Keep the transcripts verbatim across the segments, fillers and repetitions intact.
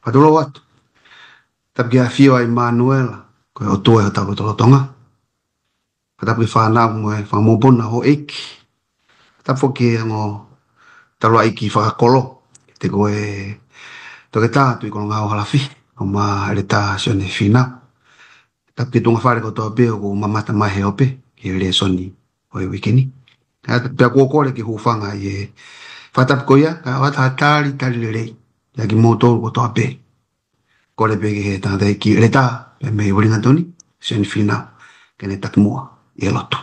Patulou atu. Tapu ki he ʻAfio ʻa ʻImanuela, ko e ʻOtua ʻi hotau lotolotonga. Fakatapu ki he fānau mo e fanga mokopuna houʻeiki. Fakatapu foki ki he ongo taulaʻeiki fakakolo, ʻa ia ko e Toketā Tuʻikolongahau Halafi, ʻo ma ʻEletā Sione Fīnau. Tapu ki he tuʻunga fale kotoa pē ʻoku mamata mai he ope ki he lēsoni ʻo e uike ni. ʻA ia, pea ʻoku ou kole ke hūfanga ʻi he fakatapu ko ia, kae ʻoatu ha talitali lelei ia kiate kimoutolu kotoa pē. Kole pē ki he tangataʻeiki ʻeletā, pea mei Uelingatoni, Sione Fīnau, ke ne taki muʻa ʻi he lotu.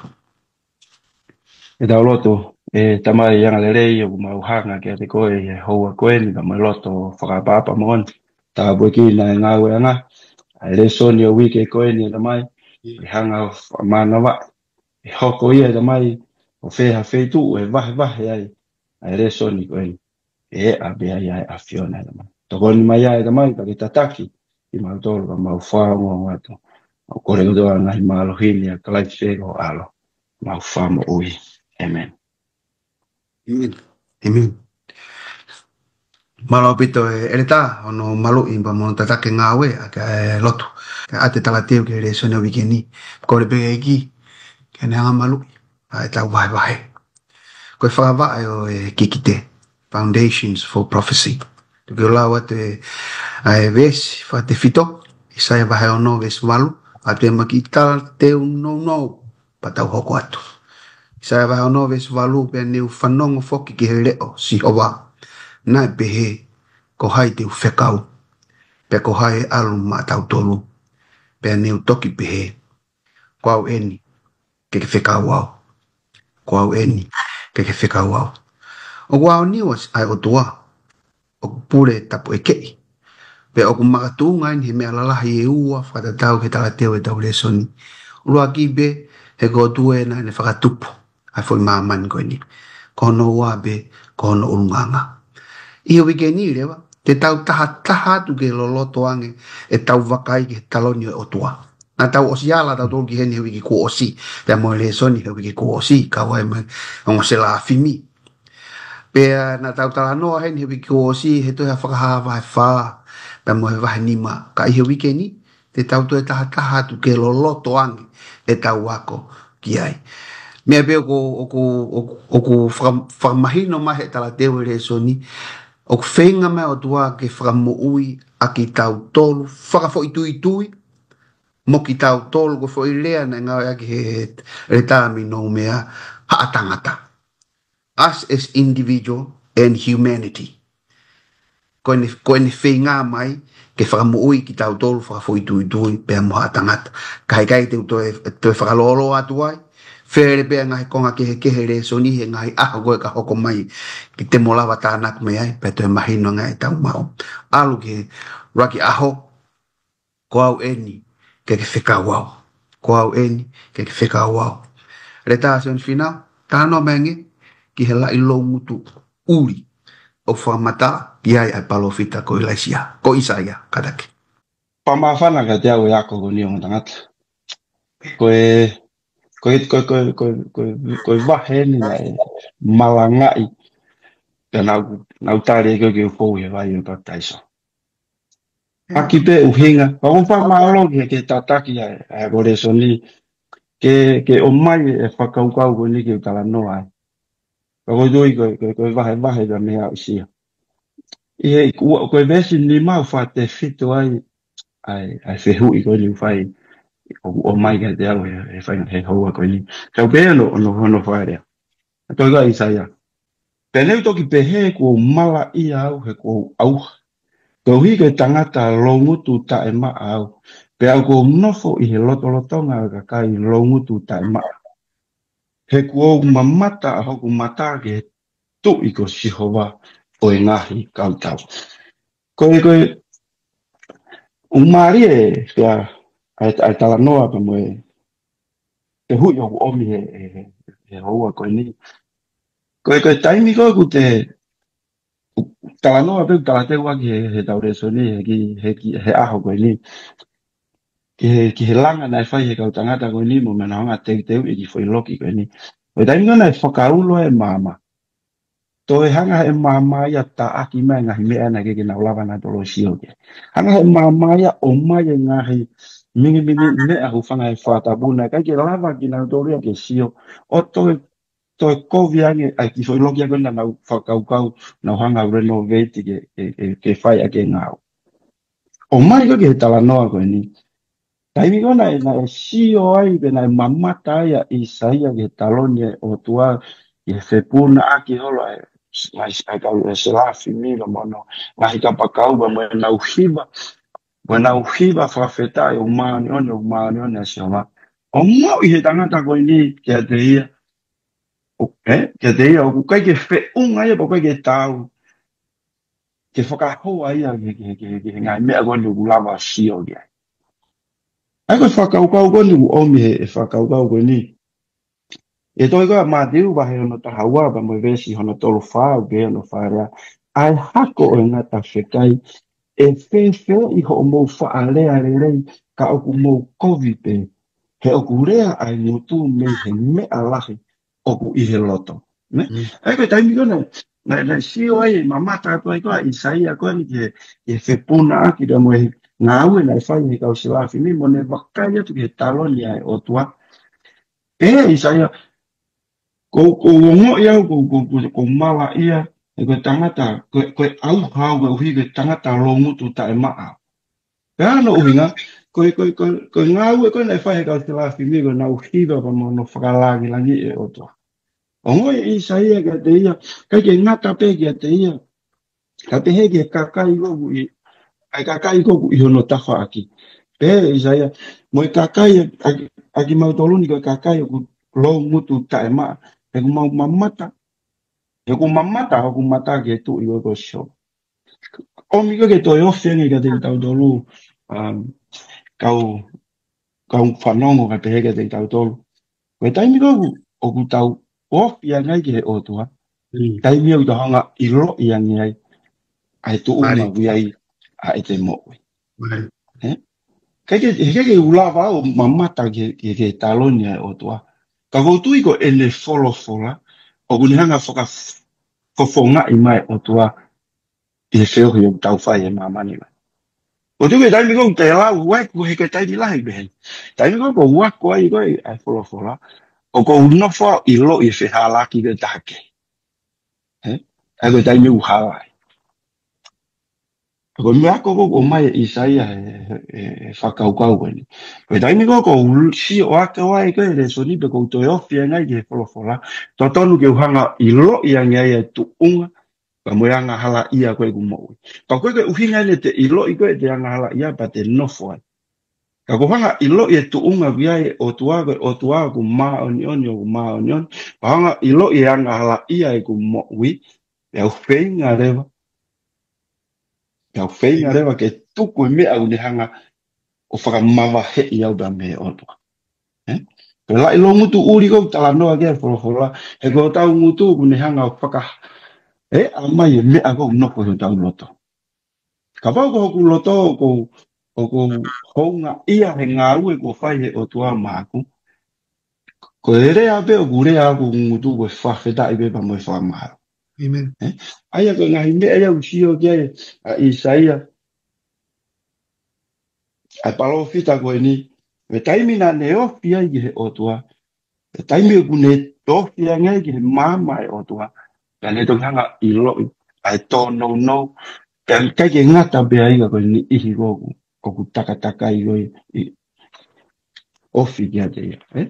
ʻE tau lotu. ʻE Tamai angalelei, ʻoku mau hanga kiate koe ʻi he houa ko eni, ka mau loto fakaʻapaʻapa moʻoni. Tāpuekina e ngāueʻanga ʻa e lēsoni ʻo e uike ko eni, ʻe Tamai. ʻE hanga ʻo fakamānava, ʻe hoko ia, ʻe Tamai, ʻo fēfē ha feituʻu ʻe vahevahe ai ʻa e lēsoni ko eni, ʻe ʻa pē ai ʻa e ʻAfiona, ʻe Tamai. Tokoni mai ai, ʻe Tamai, ka ke tataki kimautolu, ka mau fakaongoongo atu. ʻOku kole kotoa ngaahi mālohi ni ʻia Kalaisi ko ho ʻAlo, mau Fakamoʻui. ʻĒmeni. ʻĒmeni. ʻĒmeni. Mālō ʻaupito e ʻeletā hono maluʻi pea mo hono tataki e ngāue ʻaki e lotu, kae ʻoatu e talateu ki he lēsoni ʻo e uike ni. Kole pē ki he ʻEiki ke ne hanga ʻo maluʻi ʻa ʻetau vahevahe. Ko e fakavaʻe ʻo e kikite, Foundations for Prophecy. Tuku ke u lau atu e, ʻa e veesi fakatefito, ʻAisea vahe ono veesi valu, ʻoatu ia maʻa e kiʻi talateu nounou, pea tau hoko atu. ʻAisea vahe ono veesi valu: Pea ne u fanongo foki ki he leʻo ʻo Sihova, naʻe pehē, Ko hai te u fekau? Pea ko hai ʻe ʻalu maʻatautolu? Pea ne u toki pehē, Ko au eni, ke ke fekau au. Ko au eni, ke ke fekau au. ʻOku aoniu ʻa e ʻOtua, ʻoku pule tapuʻekeʻi, pea ʻoku makatuʻunga eni he meʻa lalahi ʻe ua fakatatau ki he talateu ʻetau lēsoni. ʻUluaki pē, he ko e ʻOtua ē naʻa ne fakatupu ʻa e foʻi māmani ko eni. Ko hono ua pē, ko hono ʻulungaanga. ʻI he uike ni leva, te tau tahataha atu ke loloto ange ʻetau vakai ki he taloni ʻo e ʻOtua. Naʻa tau ʻosi ala tautolu ki heni he uike kuo ʻosi, pea mo e lēsoni he uike kuo ʻosi, kau ai mo e ongo selafimi. Pea naʻa tau talanoa heni he uike kuo ʻosi he tohi ʻa Fakahā vahe fā, pea mo e vahe nima. Ka ʻi he uike ni, te tau toe tahataha atu ke loloto ange ʻetau ako ki ai. Meʻa pē ʻoku, ʻoku, ʻoku, ʻoku faka-, fakamahino mai he talateu e lēsoni, ʻoku feinga mai e ʻOtua ke fakamoʻui ʻa kitautolu fakafoʻituitui, mo kitautolu, ko e foʻi lea naʻe ngāueʻaki he, he ʻeletā mei Noumea, haʻa tangata. Us as individual and humanity. Ko ʻene, ko ʻene feinga mai ke fakamoʻui kitautolu fakafoʻituitui pea mo haʻa tangata. Ka ʻikai te u toe, toe fakalōloa atu ai. Fele pē ʻa e ngaahi konga kehekehe lēsoni he ngaahi ʻaho ko ē ka hoko mai, ke te mo lava tānaki mai ai, pea toe mahino ange ʻetau maʻu. ʻAlu ki he ʻuluaki ʻaho, Ko au eni, ke ke fekau au. Ko au eni, ke ke fekau au. ʻEletā Sione Fīnau, talanoa mai ange ki he laʻi loungutu ʻuli ʻoku fakamatala ki ai ʻa e palōfita ko ʻIlaisiā, ko ʻIsaia, kātaki. Fakamāfana kiate au e ako ko eni ongo tangata. Ko e, ko e, ko e, ko e, ko e, ko e, ko e vahe eni naʻe malangaʻi. Pea naʻa ku, naʻa ku tali ʻe koe ke u fou he vai ʻo e papitaiso. ʻAki pē ʻuhinga, ka ʻoku ou fakamālō ki he, ki he tataki ʻa e, ʻa e ako lēsoni, ke, ke ʻomai e fakakaukau ko eni ke u talanoa ai. Ka ko e tui ko e, ko e, ko e vahevahe ka mei aʻusia. ʻI he, ua, ko e veesi nima ʻoku fakatefito ai ʻa e, ʻa e fehuʻi ko eni ʻoku fai, ʻoku ʻomai kiate au he, he fai, he houa ko eni. Kau pē hono, hono, hono fakalea. Ko e ʻa ʻIsaia. Pea ne u toki pehē, kuo u malaʻia au he kuo u ʻauha, koeʻuhi ko e tangata loungutu taʻemaʻa au. Pea ʻoku ou nofo ʻi he lotolotonga ʻo e kakai loungutu taʻemaʻa. He kuo u mamata ʻa hoku mata ki he Tuʻi ko Sihova ʻo e ngaahi kautau. Ko e, ko e, ʻoku mālie ʻa e, ʻa e talanoa pea mo e fehuʻi ʻoku ʻomi he, he, he houa ko eni. Ko e, ko e taimi ko ē ʻoku te talanoa pē, talateu ʻaki he, he ʻetau lēsoni, he ki, he ki, he ʻaho ko eni. Ki he, ki he langa naʻe fai he kau tangata ko eni, mo e meʻa naʻe hanga teuteuʻi ki he foʻi loki ko eni. Ko e taimi ko ē naʻe fakaulo e maama. toe hanga he maama ia ʻo taʻaki mai e ngaahi meʻa naʻe ʻikai ke nau lava nautolu ʻo sio ki ai. Hanga he maama ia ʻo ʻomai e ngaahi minimini meʻa, hūfanga he fakatapu, naʻe ʻikai ke lava kinautolu ia ke sio, ʻo toe, toe kovi ange ai ki he foʻi loki ko ē naʻa nau fakakaukau, nau hanga ʻo renovate ke, ke, ke, ke fai ʻaki e ngāue. ʻOmai ko ē ki he talanoa ko eni. Taimi ko ē naʻe, naʻe sio ai pe naʻe mamata ai ʻa ʻIsaia ki he taloni ʻa e ʻOtua, ki he fepunaʻaki holo ʻa e, ngaahi, ʻa e kau ʻa e selafimi pea mo hono ngaahi kapakau pea mo ʻenau hiva, mo ʻenau hiva fakafetaʻi, ʻoku māʻoniʻoni, ʻoku māʻoniʻoni ʻa Sihova. ʻO maʻu ʻi he tangata ko eni kiate ia, ʻo, ē, kiate ia, ʻoku ʻikai ke feʻunga ia, ʻoku ʻikai ke taau ke fakahoa ia ki he, ki he, ki he, ki he ngaahi meʻa ko eni ʻoku lava ʻo sio ki ai. ʻA ia ko e fakakaukau ko eni ʻoku ʻomi he, he fakakaukau ko eni. ʻI he tohi ko ē ʻa Mātiu vahe hono taha ua pea mo e veesi hono tolu fā, ʻoku pehē hono fakalea: ʻA e hako ʻo e ngata fekai, ʻe fēfeeʻi hoʻomou faʻa lea lelei ka ʻoku mou kovi pē, he ʻoku lea ʻa e ngutu mei he meʻa lahi ʻoku ʻi he loto. Nē? Mm. ʻA ia ko e taimi ko ē naʻe, naʻe, naʻe sio ai, mamata atu ai ko ē ʻa ʻIsaia ko eni ki he, ki he fepunaʻaki pea mo e ngāue naʻe fai ʻe he kau selafimi, mo ne vakai atu ki he taloni ʻa e ʻOtua. Pehē ʻe ʻIsaia, ʻoku, ʻoku ou ongoʻi au, ʻoku, ʻoku, ʻoku, ʻoku ou malaʻia, he ko e tangata, ko e, ko e ʻauha au, koeʻuhi ko e tangata loungutu taʻemaʻa. Pea ko hono ʻuhinga, ko e, ko e, ko e, ko e ngāue ko ē naʻe fai ʻe he kau selafimi, ko ʻenau hiva pea mo hono fakalāngilangiʻi e ʻOtua. Ongoʻi ʻe ʻIsaia kiate ia, ʻikai ke ngata pē kiate ia, ka pehē ki he kakai ko ē ʻoku ʻi, ʻa e kakai ko ē ʻoku ʻi hono tafaʻaki. Pehē ʻe ʻIsaia, mo e kakai ʻa, ʻa, ʻa kimautolu ni ko e kakai ʻoku loungutu taʻemaʻa, he ʻoku mau mamata, he ʻoku mamata hoku mata ki he Tuʻi ko ē ko Sihova. ʻOmi ko ē ke toe ofi ange kiate kitautolu, um, kau, kau fanongo, kae pehē kiate kitautolu. Ko e taimi ko ē ʻoku, ʻoku tau ofi ange ai ki he ʻOtua, Mm. taimi ʻoku tau hanga ʻiloʻi ange ai ʻa e tuʻunga Right. ʻoku ʻi ai ʻa ʻete moʻui. Right. Ē? ʻIkai ke, he ʻikai ke u lava ʻo mamata ki he, ki he, ki he taloni ʻa e ʻOtua. Ka ʻoku ou tui ko ʻene folofola, ʻoku ne hanga faka-, fofongaʻi mai e ʻOtua ʻi he feohi ʻoku tau fai he māmani mai. ʻOku ou tui ko e taimi ko ē ʻoku te lau ai, ko e hā e taimi lahi pehē. Taimi ko ē ʻoku ou ako ai ko ē ʻa e folofola, ʻoku ou nofo ʻo ʻiloʻi e fehālaaki ko ē ʻa e taha kehe. Ē? ʻA ia ko e taimi ʻoku hala ai. Ko e meʻa ko ē ʻoku ʻomai ʻe ʻIsaia he, he, he, he fakakaukau ko eni. Ko e taimi ko ē ʻoku ou sio ʻo ako ai ko ē e lēsoni pe ʻoku ou toe ofi ange ai ki he folofola, totonu ke u hanga ʻiloʻi ange ai e tuʻunga, pea mo e angahalaʻia ko ē ʻeku moʻui. Pea ko e, ko e ʻuhinga eni ʻete ʻiloʻi ko ē ʻete angahalaʻia pea te nofo ai. Ka ko e hanga ʻiloʻi e tuʻunga ʻoku ʻi ai e ʻOtua, ko e ʻOtua ʻoku māʻoniʻoni, ʻoku māʻoniʻoni. Pea hanga ʻiloʻi e angahalaʻia ʻeku moʻui, pea u feinga leva. Pea u feinga leva ke tuku e meʻa ʻoku ne hanga ʻo fakamavaheʻi au pea mei he ʻOtua. Ē? Ko e laʻi loungutu ʻuli ʻoku talanoa ki ai e folofola, he ko hotau ngutu ʻoku ne hanga ʻo faka-, ʻe ʻomai e meʻa ʻoku nofo ʻi hotau loto. Kapau ko hoku loto ʻoku, ʻoku houngaʻia he ngāue kuo fai ʻe he ʻOtua maʻaku, ko e lea pē ʻoku lea ʻa hoku ngutu ko e fakafetaʻi pē pea mo e fakamālō. Amen. Ē? ʻA ia ko e ngaahi meʻa ia ʻoku sio ki ai ʻa ʻIsaia, ʻa e palōfita ko eni, ko e taimi naʻa ne ofi ai ki he ʻOtua, ko e taimi ʻoku ne ofi ange ai ki he maama ʻo e ʻOtua, pea ne toki hanga ʻiloʻi ʻa e tōnounou, pea ʻikai ke ngata pē ai ka ko e niʻihi ko ē ʻoku, ʻoku takatakai ko ē ʻi, ofi kiate ia. Ē?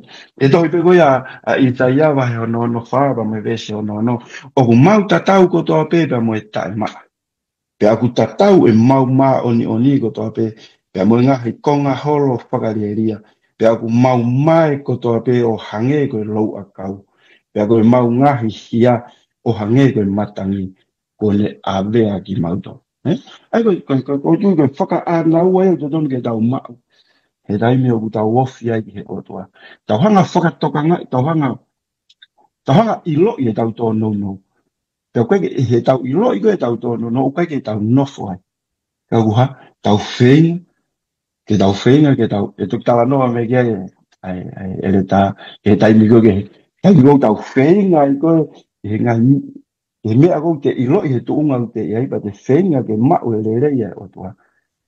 ʻE tohi pē ko ia ʻa ʻIsaia vahe hono ono fā pea mo e veesi hono ono: ʻOku mau tatau kotoa pē pea mo e taʻemaʻa. Pea ʻoku tatau ʻemau māʻoniʻoni kotoa pē, pea mo e ngaahi konga holo fakalielia. Pea ʻoku mau mae kotoa pē ʻo hangē ko e louʻakau. Pea ko ʻemau ngaahi hia ʻo hangē ko e matangi kuo ne ʻavea kimautolu. Ē? ʻA ia ko e, ko e, ko e, ko e, ko e fakaʻānaua ia ʻoku totonu ke tau maʻu he taimi ʻoku tau ofi ai ki he ʻOtua. Tau hanga fakatokangaʻi, tau hanga, tau hanga ʻiloʻi ʻetau tōnounou. Pea ʻoku ʻikai ke, ʻi heʻetau ʻiloʻi ko ē ʻetau tōnounou, ʻoku ʻikai ke tau nofo ai. Ka ʻoku hā, tau feinga, ke tau feinga, ke tau, ʻe toki talanoa mai ki ai ʻa e, ʻa e, ʻa e ʻeletā, he taimi ko ē, he taimi ko ē ʻoku tau feinga ai ko ē, he ngaahi Ko e meʻa ʻoku te ʻiloʻi he tuʻunga ʻoku te ʻi ai, pea te feinga ke maʻu e lelei ʻa e ʻOtua.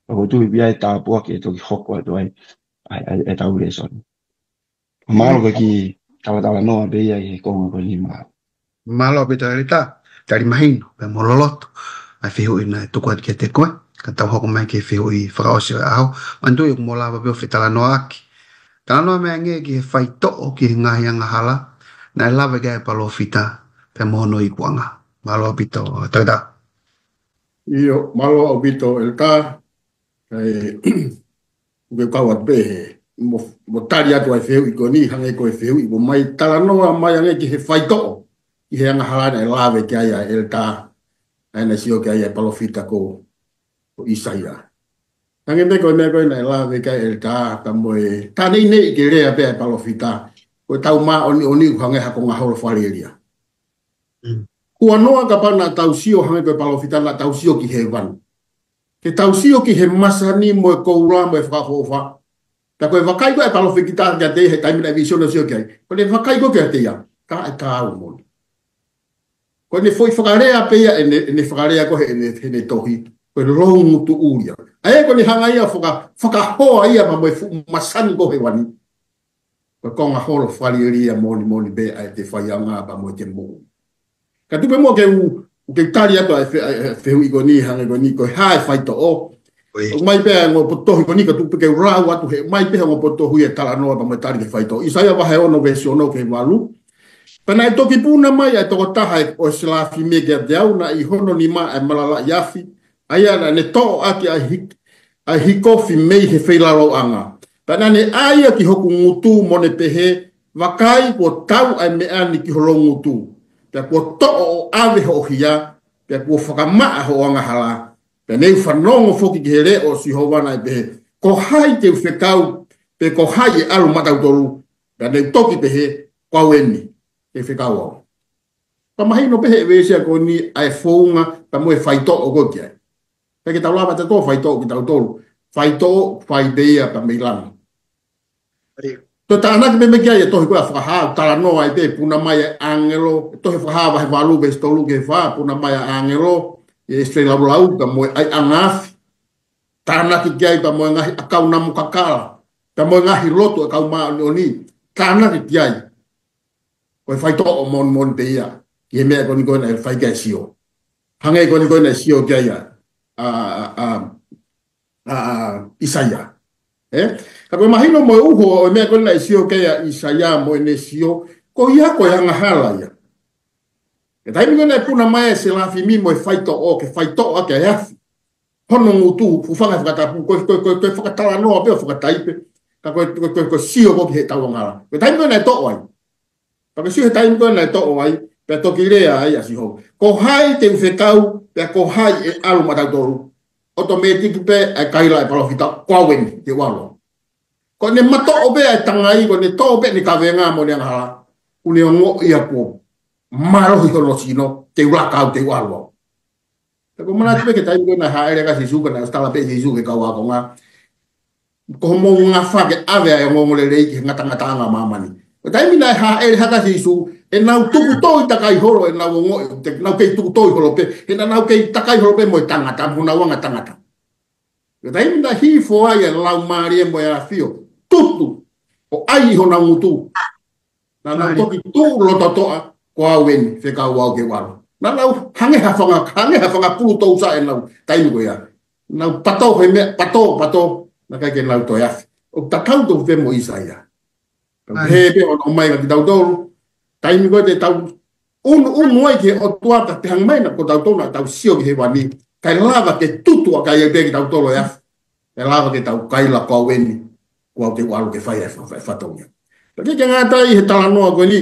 Pea ʻoku ou tui pē ʻe tāpuaki e toki hoko atu ai ʻa e, ʻa e, ʻa e tau lēsoni. Mālō ko e kiʻi talatalanoa pē ia ʻi he konga ko eni, mālō. Mālō ʻaupito ʻEletā, tali mahino pea mo loloto ʻa e fehuʻi naʻe tuku atu kiate koe. Ka tau hoko mai ki he fehuʻi fakaʻosi ʻo e ʻaho. Manatuʻi ʻoku mou lava pē ʻo fetalanoaʻaki. Talanoa mai angē ki he faitoʻo ki he ngaahi angahala naʻe lave ki ai e palōfita pea mo hono ikuʻanga. Mālō ʻaupito, ʻEletā. ʻIo, mālō ʻaupito ʻEletā. Kae ʻoku ke kau atu pē he mo, mo tali atu ʻa e fehuʻi ko eni, hangē ko e fehuʻi ʻoku mai, talanoa mai angē ki he faitoʻo ki he angahala naʻe lave ki ai ʻa ʻEletā, ʻa ia naʻe sio ki ai ʻa e palōfita ko, ko ʻIsaia. Hangē pē ko e meʻa ko ē naʻe lave ki ai ʻEletā, ka mo e tā neineʻi ke lea pē ʻa e palōfita, ko e tau māʻoniʻoni ʻoku hangē ha konga holo fakalielia. Mm. Huanoa kapau naʻa tau sio hangē ko e palōfita, naʻa tau sio ki hēvani. Ke tau sio ki he masani mo e koula mo e fakaʻofoʻofa. Pea ko e vakai ko ē ʻa e palōfita kiate ia he taimi naʻe vīsone ʻo sio ki ai, ko ʻene vakai ko ē kiate ia, ka ʻe taau moʻoni. Ko ʻene foʻi fakalea pē ia, ʻene, ʻene fakalea ko ē heʻene, heʻene tohi, ko e loungutu ʻuli ia. ʻA ia ko ʻene hanga ia ʻo faka-, fakahoa ia pea mo e fuʻu masani ko ē ʻo hēvani. Ko e konga holo fakalielia moʻoni moʻoni pē ʻa ʻete faiʻanga pea mo ʻete moʻui. Ka tuku pē muʻa ke u, u ke tali atu ʻa e fe-, ʻa e fehuʻi ko eni, hangē ko eni, ko e hā e faitoʻo. ʻOi. ʻOmai pē ʻa e ongo potohi ko eni, ka tuku pē ke u lau atu he ʻomai pē ʻa e ongo potohi e talanoa pea mo e tali ki he faitoʻo. ʻIsaia vahe ono veesi ono ki he valu. Pea naʻe toki puna mai ʻa e tokotaha ʻo e selafimi kiate au, naʻe ʻi hono nima ʻa e malalaʻi afi, ʻa ia naʻa ne toʻo ʻaki ʻa e hik-, ʻa e hikofi mei he feilaulau ʻanga. Pea naʻa ne ʻā ia ki hoku ngutu mo ne pehē, vakai, kuo tau ʻa e meʻa ni ki ho loungutu. Pea kuo toʻo ʻo ʻave hoʻo hia, pea kuo fakamaʻa hoʻo angahala. Pea ne u fanongo foki ki he leʻo ʻo Sihova naʻe pehē, ko hai te u fekau, pe ko hai ʻe ʻalu maʻatautolu? Pea ne u toki pehē, ko au eni, te u fekau au. Ka mahino pē he veesi ko eni ʻa e founga pea mo e faitoʻo ko ē ki ai. Pea ke tau lava ʻetautolu ʻo faitoʻo kitautolu. Faitoʻo, fai pē ia pea mei langa. ʻIo. Toe tānaki pē meʻa ki ai e tohi ko ē ʻa Fakahā, talanoa ai pē, puna mai e ʻāngelo, tohi Fakahā vahe valu veesi tolu ki he fā, puna mai e ʻāngelo, ʻi he feilaulau, pea mo e ʻaiʻanga afi. Tānaki ki ai pea mo e ngaahi ʻakau namu kakala, pea mo e ngaahi lotu ʻa e kau māʻoniʻoni. Tānaki ki ai. Ko e faitoʻo moʻoni moʻoni pē ia ki he meʻa ko eni ko ē naʻe fai ki ai e sio. Hangē ko eni ko ē naʻe sio ki ai ʻa, ʻa, ʻa, ʻa, ʻa ʻIsaia. Ē? Ka ko e mahino mo e uho ʻo e meʻa ko ē naʻe sio ki ai ʻa ʻIsaia mo ʻene sio, ko ia ko e angahala ia. He taimi ko ē naʻe puna mai e selafimi mo e faitoʻo, ke faitoʻo ʻaki ʻa e afi hono ngutu, hūfanga he fakatapu, ko e, ko e, ko e, ko e fakatalanoa pē ʻo fakataipe, ka ko e, ko e, ko e, ko e sio ko ē ki heʻetau angahala. Ko e taimi ko ē naʻe toʻo ai. Pea ke sio he taimi ko ē naʻe toʻo ai, pea toki lea ai ʻa Sihova, ko hai te u fekau, pea ko hai ʻe ʻalu maʻatautolu? ʻOtomētiki pē ʻa e kaila ʻa e palōfita, ko au eni, te u ʻalu. Ko ʻene matoʻo pē ʻa e tangai, ko ʻene toʻo pē ʻene kavenga mo ʻene angahala, kuo ne ongoʻi ia kuo mālohi hono sino, te u laka au, te u ʻalu au. Pea ʻoku ou manatu pē ki he taimi ko ē naʻe hāʻele ai ʻa Sīsū, ka naʻe ʻosi tala pē ʻe Sīsū ki he kau ākonga, ko hoʻomou ngafa ke ʻave ʻa e ongoongolelei ki he ngatangataʻanga ʻo māmani. Ko e taimi naʻe hāʻele hake ai ʻa Sīsū, ʻenau tuku toi takai holo, ʻenau ongoʻi, te nau kei tuku toi holo pē, he naʻa nau kei takai holo pē mo e tangata, mo honau anga tangata. Ko e taimi naʻe hifo ai e Laumālie mo e ʻAfio, tutu, ʻo ʻai ʻi honau ngutu. Naʻa nau toki tuʻu loto toʻa, ko au eni, fekau au ke u ʻalu. Naʻa nau hangē ha fanga, hangē ha fanga pulu tousa ʻenau taimi ko ia. Nau pato he meʻa, pato, pato, naʻe ʻikai ke nau toe afe. ʻOku tatau tofu pē mo ʻIsaia. Pea ʻoku pehē pē hono ʻomai kiate kitautolu. Taimi ko ē te tau ʻunuʻunu ai ki he ʻOtua, pea te hanga mai naʻa ko tautolu naʻa tau sio ki hēvani. Kae lava ke tutu ʻaki ai pē kitautolu e afi. ʻE lava ke tau kaila ko au eni, ko au te u ʻalu ke fai e fa-, fa-, fatongia. Pea ke, ke ngata ai he talanoa ko eni.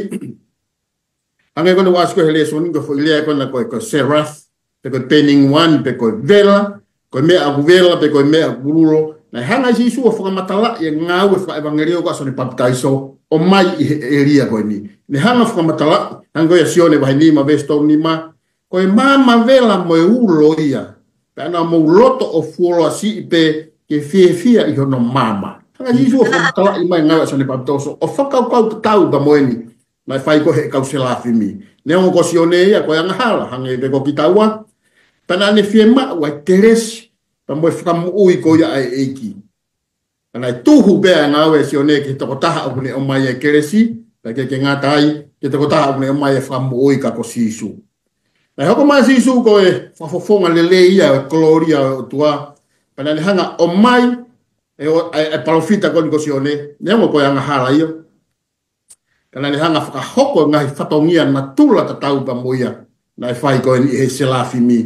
Hangē ko ʻene ʻasi ko ē he lēsoni ko e foʻi lea ko ena ko e, ko e seraph, pe ko e burning one, pe ko e vela, ko e meʻa ʻoku vela, pe ko e meʻa ʻoku lulo. Naʻe hanga ʻe Sīsū ʻo fakamatalaʻi e ngāue fakaʻevangeliō ko ē ʻa Sione Papitaiso, ʻomai ʻi he ʻēlia ko eni. Naʻe hanga ʻo fakamatalaʻi, hangē ko ia Sione vahe nima, veesi tolu nima, ko e maama vela mo e ulo ia. Pea naʻa mou loto ʻo fuoloa siʻi pē ke fiefia ʻi hono maama. Hanga ʻe Sīsū ʻo fakamatalaʻi mai e ngāue ʻa Sione Papitaiso, ʻo fakakaukau tatau pea mo eni. naʻe fai ko ē ʻe he kau selafimi. Neongo ko Sione ia ko e angahala, hangē pē ko kitaua, pea naʻa ne fiemaʻu ʻa e kelesi pea mo e fakamoʻui ko ia ʻa e ʻEiki. Pea naʻe tuhu pē ʻa e ngāue ʻa Sione ki he tokotaha ʻoku ne ʻomai ʻa e kelesi, pea ʻikai ke ngata ai, ki he tokotaha ʻoku ne ʻomai ʻa e fakamoʻui, ka ko Sīsū. Naʻe hoko mai ʻa Sīsū ko e fakafofonga lelei ia ʻo e kolōlia ʻo e ʻOtua, pea naʻa ne hanga ʻo ʻomai ʻa e, ʻa e, ʻa e palōfita ko eni ko Sione, neongo ko e angahala ia, ka naʻa ne hanga ʻo fakahoko e ngaahi fatongia natula tatau pea mo ia naʻe fai ko eni ʻe he selafimi,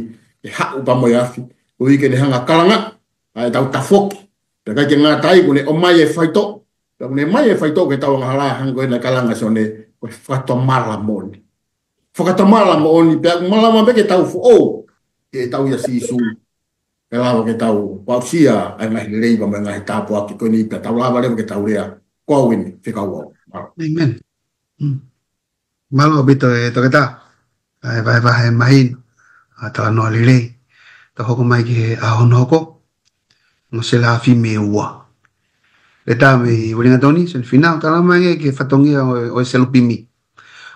ʻe haʻu pea mo e afi, koeʻuhi ke ne hanga ʻo kalanga ʻa ʻetau tafoki. Pea ʻikai ke ngata ai, kuo ne ʻomai e faitoʻo. Pea kuo ne ʻomai e faitoʻo ki heʻetau angahala, hangē ko ia naʻe kalanga ʻa Sione, ko e fakatomala moʻoni. Fakatomala moʻoni, pea ʻoku malava pē ke tau foʻou ki heʻetau ʻia Sīsū, ke lava ke tau aʻusia ʻa e ngaahi lelei pea mo e ngaahi tāpuaki ko eni, pea tau lava leva ke tau lea, ko au eni, fekau au. Mālō. ʻĒmeni. Mm. Mālō ʻaupito e toketā. ʻA e vahevahe mahino, ʻa e talanoa lelei. Tau hoko mai ki he ʻaho hono hoko. Ongo selafimi ʻe ua. Letā mei Uelingatoni, Sione Fīnau, talamai ange ki he fatongia ʻo, ʻo e selupimi.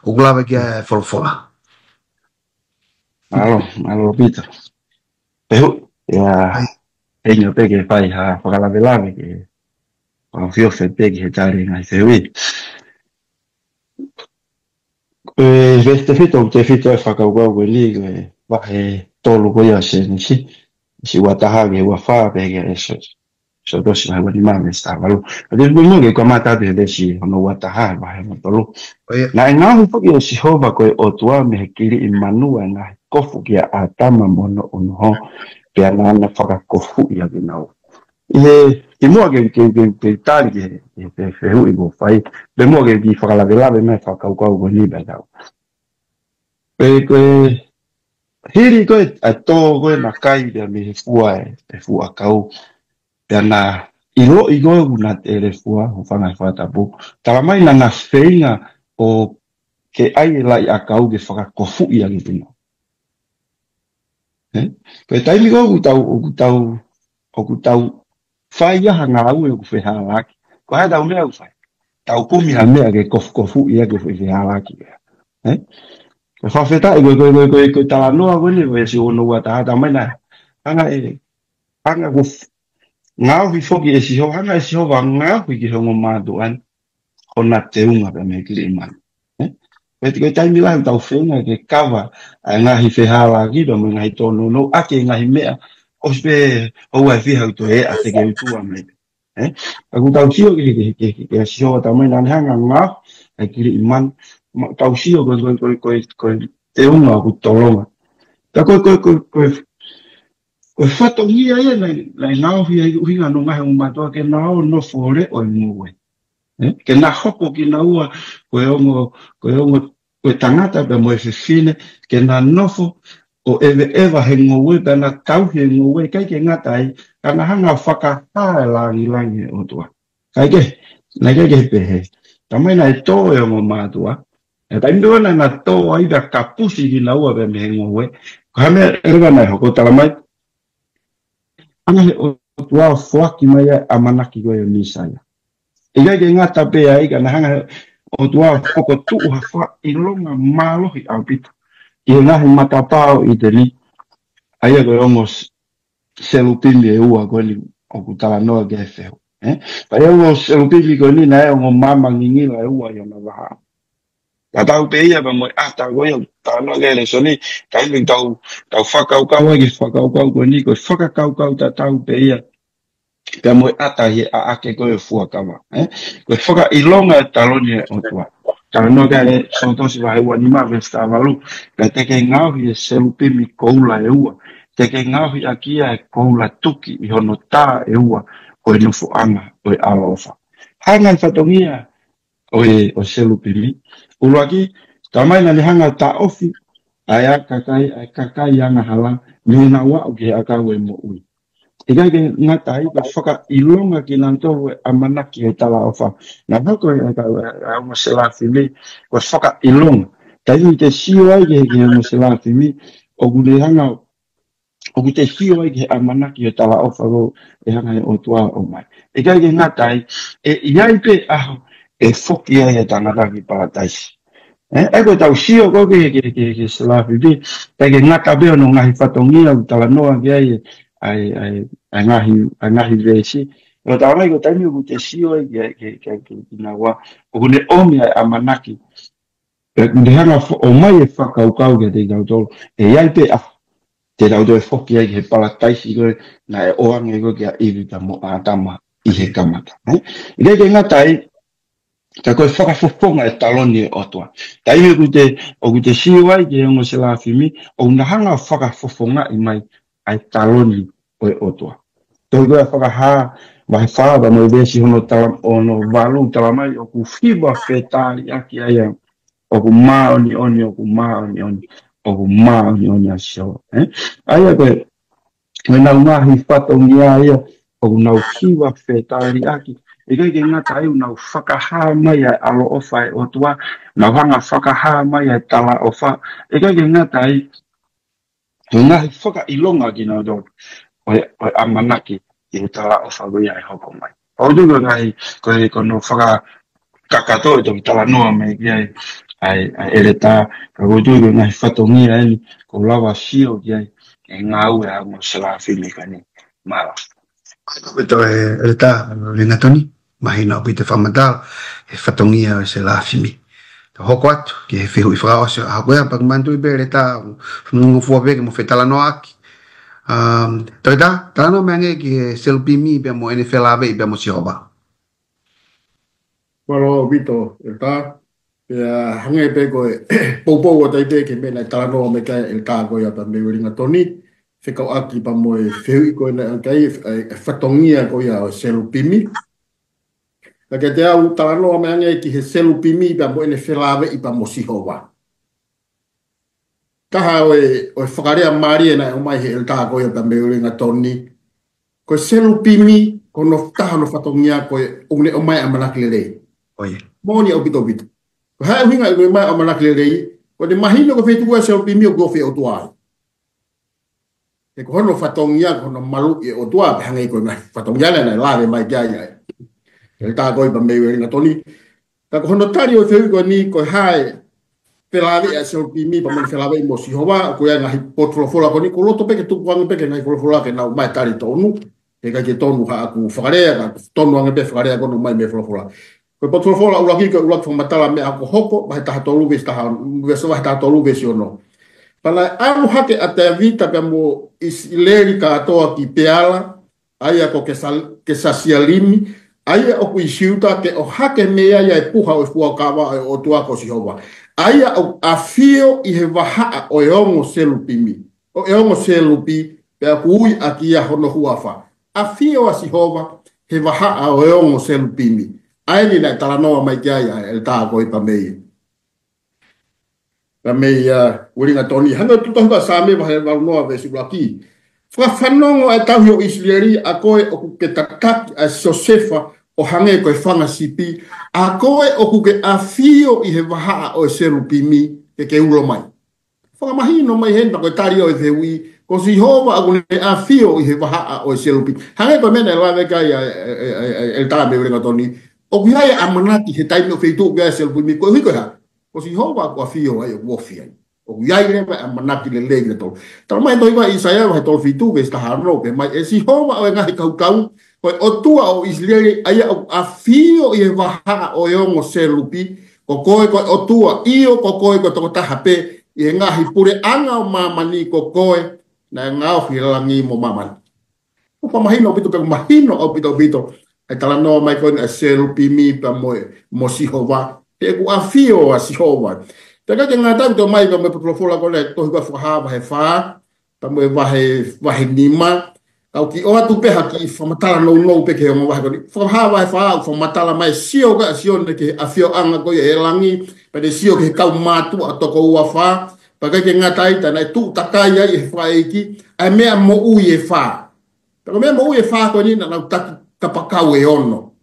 ʻOku lava ki ai e folofola. Mālō, mālō ʻaupito. Fehuʻi, ʻe ʻai. Hangē pē ke fai ha fakalavelave ke fakaofiofi pē ki he tali e ngaahi fehuʻi. Ko e veesi tefito, tefito e fakakaukau ko eni, ko e vahe tolu ko ia ʻo Sēnesi. Veesi ua taha ki he ua fā pea ki he Ēso-, Ēsotosi vahe ua nima veesi taha valu. ʻA ia ʻoku ou kamata atu he veesi hono ua taha, vahe hono tolu. ʻOi. Naʻe ngaohi foki ʻe Sihova ko e ʻOtua mei he kiliʻi manu ʻa e ngaahi kofu kia ʻĀtama mo hono ʻunuho, pea naʻa na fakakofuʻi ʻa kinaua. ʻI he, kimuʻa ke, ke, ke, ke tali ki he, he, he fehuʻi kuo fai, pea muʻa ke, ke fakalavelave mai e fakakaukau ko eni pea tau. Pea ko e, hili ko e, ʻa e tō ko ē naʻe kai pea mei he fua ʻe, ʻe he fuʻu ʻakau. Pea naʻe ʻiloʻi ko ē ʻoku na tele fua, hūfanga he fakatapu. Talamai naʻa na feinga ʻo ke ʻai e laʻi ʻakau ke fakakofuʻi ʻa kinaua. Ē? Ko e taimi ko ē ʻoku tau, ʻoku tau, ʻoku tau fai ai ha ngāue ʻoku fehālaaki. Ko e hā ʻetau meʻa ʻoku fai? Tau kumi ha meʻa ke kofukofuʻi ʻa e ʻoku fehālaaki. Ē? Ko e fakafetaʻi ko e, ko e, ko e, ko e, ko e talanoa ko eni, ko e veesi hono ua taha, talamai naʻe hanga ʻe, hanga ʻo f-, ngaohi foki ʻe Sihova, hanga ʻe Sihova ʻo ngaohi ki he ongo mātuʻa ni hona teunga pea mei he kiliʻi manu. Ē? Ko e, ko e taimi lahi ʻoku tau feinga ke kava ʻa e ngaahi fehālaaki pea mo e ngaahi tōnounou ʻaki e ngaahi meʻa, ʻosi pē ʻoua ʻe fiha ʻoku toe ʻa e teke utu mai. Ē? Ka ʻoku tau sio ki he, ki he, ki he, ki he Sihova, talamai naʻa ne hanga ʻo ngaohi ʻa e kiliʻi manu. Ma, tau sio ko e, ko e, ko e, ko e, ko e teunga ʻoku tolonga. Ka ko e, ko e, ko e, ko e, ko e fatongia ia naʻe, naʻe ngaohi ai ʻuhinga hono ngaohi e ongo mātuʻa ke na ō ʻo nofo ʻo leʻo e ngoue. Ē? Ke na hoko kinaua ko e ongo, ko e ongo, ko e tangata pea mo e fefine, ke na nofo ʻo ʻeveʻeva he ngoue pea na tauhi e ngoue, ʻikai ke ngata ai, ka na hanga ʻo fakahā e lāngilangi ʻo e ʻOtua. Kae kehe, naʻe ʻikai ke pehē. Talamai naʻe tō e ongo mātuʻa. ʻI he taimi ko ē naʻa na tō ai pea kapusi kinaua pea mei he ngoue. Ko e hā e meʻa leva naʻe hoko? Talamai, hanga ʻe he ʻOtua ʻo foaki mai ʻa e ʻamanaki ko ē ʻo e Mīsaia. ʻIkai ke ngata pē ai ka naʻe hanga ʻe he ʻOtua ʻo fokotuʻu ha fakaʻilonga mālohi ʻaupito ʻi he ngaahi matapā ʻo ʻĪteni. ʻA ia ko e ongo s-, selupimi ʻe ua ko eni ʻoku talanoa ki ai e fehuʻi. Ē? Pea ʻa e ongo selupimi ko eni naʻe ongo maama ngingila ʻe ua ʻi hona vahaʻa. Tatau pē ia pea mo e ʻata ko ia ʻoku talanoa ki ai e lēsoni, taimi tau, tau fakakaukau ai ki he fakakaukau ko eni, ko e fakakaukau tatau pē ia pea mo e ʻata ʻi he ʻaʻake ko ē ʻo e fuakava. Ē? Ko e fakaʻilonga e taloni ʻa e ʻOtua. Talanoa ki ai e Ēsotosi vahe ua nima veesi taha valu, pea te ke ngaohi e selupimi koula ʻe ua. Te ke ngaohi ʻaki ia e koula tuki ʻi hono tā ʻe ua ʻo e nofoʻanga ʻo e ʻaloʻofa. Hanga e fatongia ʻo e, ʻo e selupimi. ʻUluaki, talamai naʻa ne hanga ʻo taʻofi ʻa e kakai, ʻa e kakai angahala, mei heʻenau aʻu ki he ʻakau ʻo e moʻui. ʻIkai ke ngata ai, ka fakaʻilonga kinautolu e ʻamanaki ʻo e talaʻofa. Naʻe hoko e ʻakau, ʻa e ongo selafimi, ko e fakaʻilonga. Taimi te sio ai ki he, ki he ongo selafimi, ʻoku ne hanga ʻoku te sio ai ki he ʻamanaki ʻo e talaʻofa ko ē ʻe hanga ʻe he ʻOtua ʻo ʻomai. ʻIkai ke ngata ai, ʻe ʻi ai pē ʻaho ʻe foki ai e tangata ki Palataisi. ʻE, ʻa ia ko e tau sio ko ē ki he, ki he, ki he, ki he Selafimi, ʻikai ke ngata pē hono ngaahi fatongia ʻoku talanoa ki ai ʻa e, ʻa e, ʻa e ngaahi, ʻa e ngaahi veesi. ʻOku talamai ko e taimi ʻoku te sio ai ki, ki, ki, ki, kinaua, ʻoku ne ʻomi ʻa e ʻamanaki. Pea ʻoku ne hanga fo-, ʻomai e fakakaukau kiate kitautolu. ʻE ʻi ai pē ʻa, te tau toe foki ai ki he palataisi ko ē naʻe ʻoange ko ē kia ʻIvi pea mo ʻĀtama ʻi he kamata. ʻE? ʻIkai ke ngata ai, ka ko e fakafofonga e taloni ʻo e ʻOtua. Taimi ʻoku te, ʻoku te sio ai ki he ongo Selafimi, ʻoku na hanga fakafofongaʻi mai ʻa e taloni ʻo e ʻOtua. Tohi ko ē Fakahā, vahe fā, pea mo e veesi hono tala-, hono valu talamai, ʻoku hiva fetaliʻaki ai ʻa, ʻoku māʻoniʻoni, ʻoku māʻoniʻoni, ʻoku māʻoniʻoni ʻa Sihova. ʻE? ʻA ia ko e, ko ʻenau ngaahi fatongia ia, ʻoku nau hiva fetaliʻaki. ʻIkai ke ngata ai ʻoku nau fakahā mai ʻa e ʻaloʻofa ʻa e ʻOtua, nau hanga fakahā mai ʻa e talaʻofa. ʻIkai ke ngata ai, he ngaahi fakaʻilonga kinautolu ʻo e, ʻo e ʻamanaki ʻi he talaʻofa ko ia ʻe hoko mai. ʻOku ou tui ko e ngaahi, ko e, ko hono fakakakato e toki talanoa mai ki ai ʻa e, ʻa e ʻeletā, ka ʻoku ou tui ko e ngaahi fatongia eni ʻoku lava sio ki ai e ngāue ʻa e ongo Selafimi ko eni. Mālō. Ko e toe ʻeletā, Uelingatoni, mahino ʻaupito e fakamatala, e fatongia ʻo e Selafimi. Tau hoko atu ki he fehuʻi fakaʻosi ʻo e ʻaho ko ia, pea ʻoku ou manatuʻi pē ʻeletā, ngofua pē ke mo fetalanoaʻaki. Um, toe tā, talanoa mai angē ki he Selupimi pea mo ʻene felāveʻi pea mo Sihova. Mālō ʻaupito, ʻeletā. Pea hangē pē ko e poupou ʻo tai pē ki he meʻa naʻe talanoa mai ki ai ʻeletā ko ia pea mei Uelingatoni. Fekauʻaki pea mo e fehuʻi ko ē naʻe ʻange ki ai, e, e fatongia ko ia ʻo e Selupimi. Ka kiate au talanoa mai angē ki he Selupimi pea mo ʻene felāveʻi pea mo Sihova. Taha ʻo e, ʻo e fakalea mālie naʻe ʻomai he ʻeletā ko ia pea mei Uelingatoni. Ko e Selupimi, ko hono taha hono fatongia ko e ʻoku ne ʻomai ʻamanaki lelei. ʻOi. Moʻoni ʻaupito ʻaupito. Ko e hā e ʻuhinga ʻoku ne ʻomai ʻamanaki lelei, ko ʻene mahino ko e feituʻu ʻa e Selupimi ʻoku ofi e ʻOtua ai. He ko hono fatongia, ko hono maluʻi e ʻOtua, pea hangē ko e ngaahi fatongia naʻe lave mai ki ai ʻa e ʻeletā ko ia pea mei Uelingatoni. Ka ko hono tali ʻo e fehuʻi ko eni, ko e hā e felāveʻi ʻa e Selupimi pea mo ʻene felāveʻi mo Sihova, ʻoku ʻi ai e ngaahi potu folofola ko eni, ʻoku ou loto pē ke tuku ange pē ki he ngaahi folofola ke nau ʻomai e tali tonu. Heʻikai ke tonu haʻaku fakalea, ka tonu ange pē fakalea ko ē naʻe ʻomai mei he folofola. Ko e potu folofola ʻuluaki, ko e ʻuluaki fakamatala meʻa ko Hoko, vahe taha tolu veesi taha, veesi, vahe taha tolu veesi ono. Pea naʻe ʻalu hake ʻa Tēvita pea mo ʻIsileli kātoa ki Peala, ʻa ia ko Kesa-, Kesasialimi, ʻa ia ʻoku ʻi Siuta, ke ʻohake mei ai ʻa e puha ʻo e fuakava ʻo e ʻOtua ko Sihova, ʻa ia ʻoku ʻafio ʻi he vahaʻa ʻo e ongo Selupimi, ʻo e ongo Selupi, pea ʻoku ui ʻaki ia hono huafa. ʻAfio ʻa Sihova he vahaʻa ʻo e ongo Selupimi. ʻA eni naʻe talanoa mai ki ai ʻa e ʻeletā ko ia pea mei pea mei, ā, Uelingatoni. Hangē ko e tohi ko ē Saame vahe valu noa veesi ʻuluaki. Fakafanongo ʻa e tauhi ʻo ʻIsileli, ʻa koe ʻoku ke tataki ʻa Siosefa ʻo hangē ko e fanga sipi, ʻa koe ʻoku ke ʻafio ʻi he vahaʻa ʻo e Selupimi ke ke ulo mai. Fakamahino mai heni pea ko e tali ʻo e fehuʻi, ko Sihova ʻoku ne ʻafio ʻi he vahaʻa ʻo e Selupimi. Hangē ko e meʻa naʻe lave ki ai ʻa e, ʻa e, ʻa e, ʻa e ʻeletā mei Uelingatoni. ʻOku ʻi ai e ʻamanaki he taimi ʻoku feituʻu ki ai e Selupimi, koeʻuhi ko e hā? Ko Sihova ʻoku ʻafio ai, ʻoku ofi ai. ʻOku ʻi ai leva e ʻamanaki lelei kinautolu. Talamai ʻe he tohi ko ē ʻAisea vahe tolu fitu veesi taha ono, pehē mai, ʻE Sihova ʻo e ngaahi kautau, ko e ʻOtua ʻo ʻIsileli, ʻa ia ʻoku ʻafio ʻi he vahaʻa ʻo e ongo Selupi, ko koe ko e ʻOtua, ʻio ko koe ko e tokotaha pē ʻi he ngaahi puleʻanga ʻo māmani, ko koe naʻe ngaohi langi mo māmani. ʻOku fakamahino ʻaupito, pea ʻoku mahino ʻaupito ʻaupito ʻa e talanoa mai ko eni ʻa e Selupimi pea mo, mo Sihova. He ʻoku ʻafio ʻa Sihova. Pea ʻikai ke ngata ai, ʻoku toe ʻomai pea mo e potu folofola ko eni, tohi ko ē Fakahā vahe fā, pea mo e vahe, vahe nima. Ka u kiʻi ʻoatu pē ha kiʻi fakamatala nounou pē ki he ongo vahe ko eni. Fakahā vahe fā, ʻoku fakamatala mai e sio ko ē ʻa Sione ki he ʻafioʻanga ko ia ʻi langi, pea ne sio ki he kau mātuʻa toko ua fā. Pea ʻikai ke ngata ai, tā naʻe tuʻu takai ai ʻe he fakaʻeiki ʻa e meʻa moʻui ʻe fā. Pea ko e meʻa moʻui ʻe fā ko eni naʻa nau taki kapakau ʻe ono.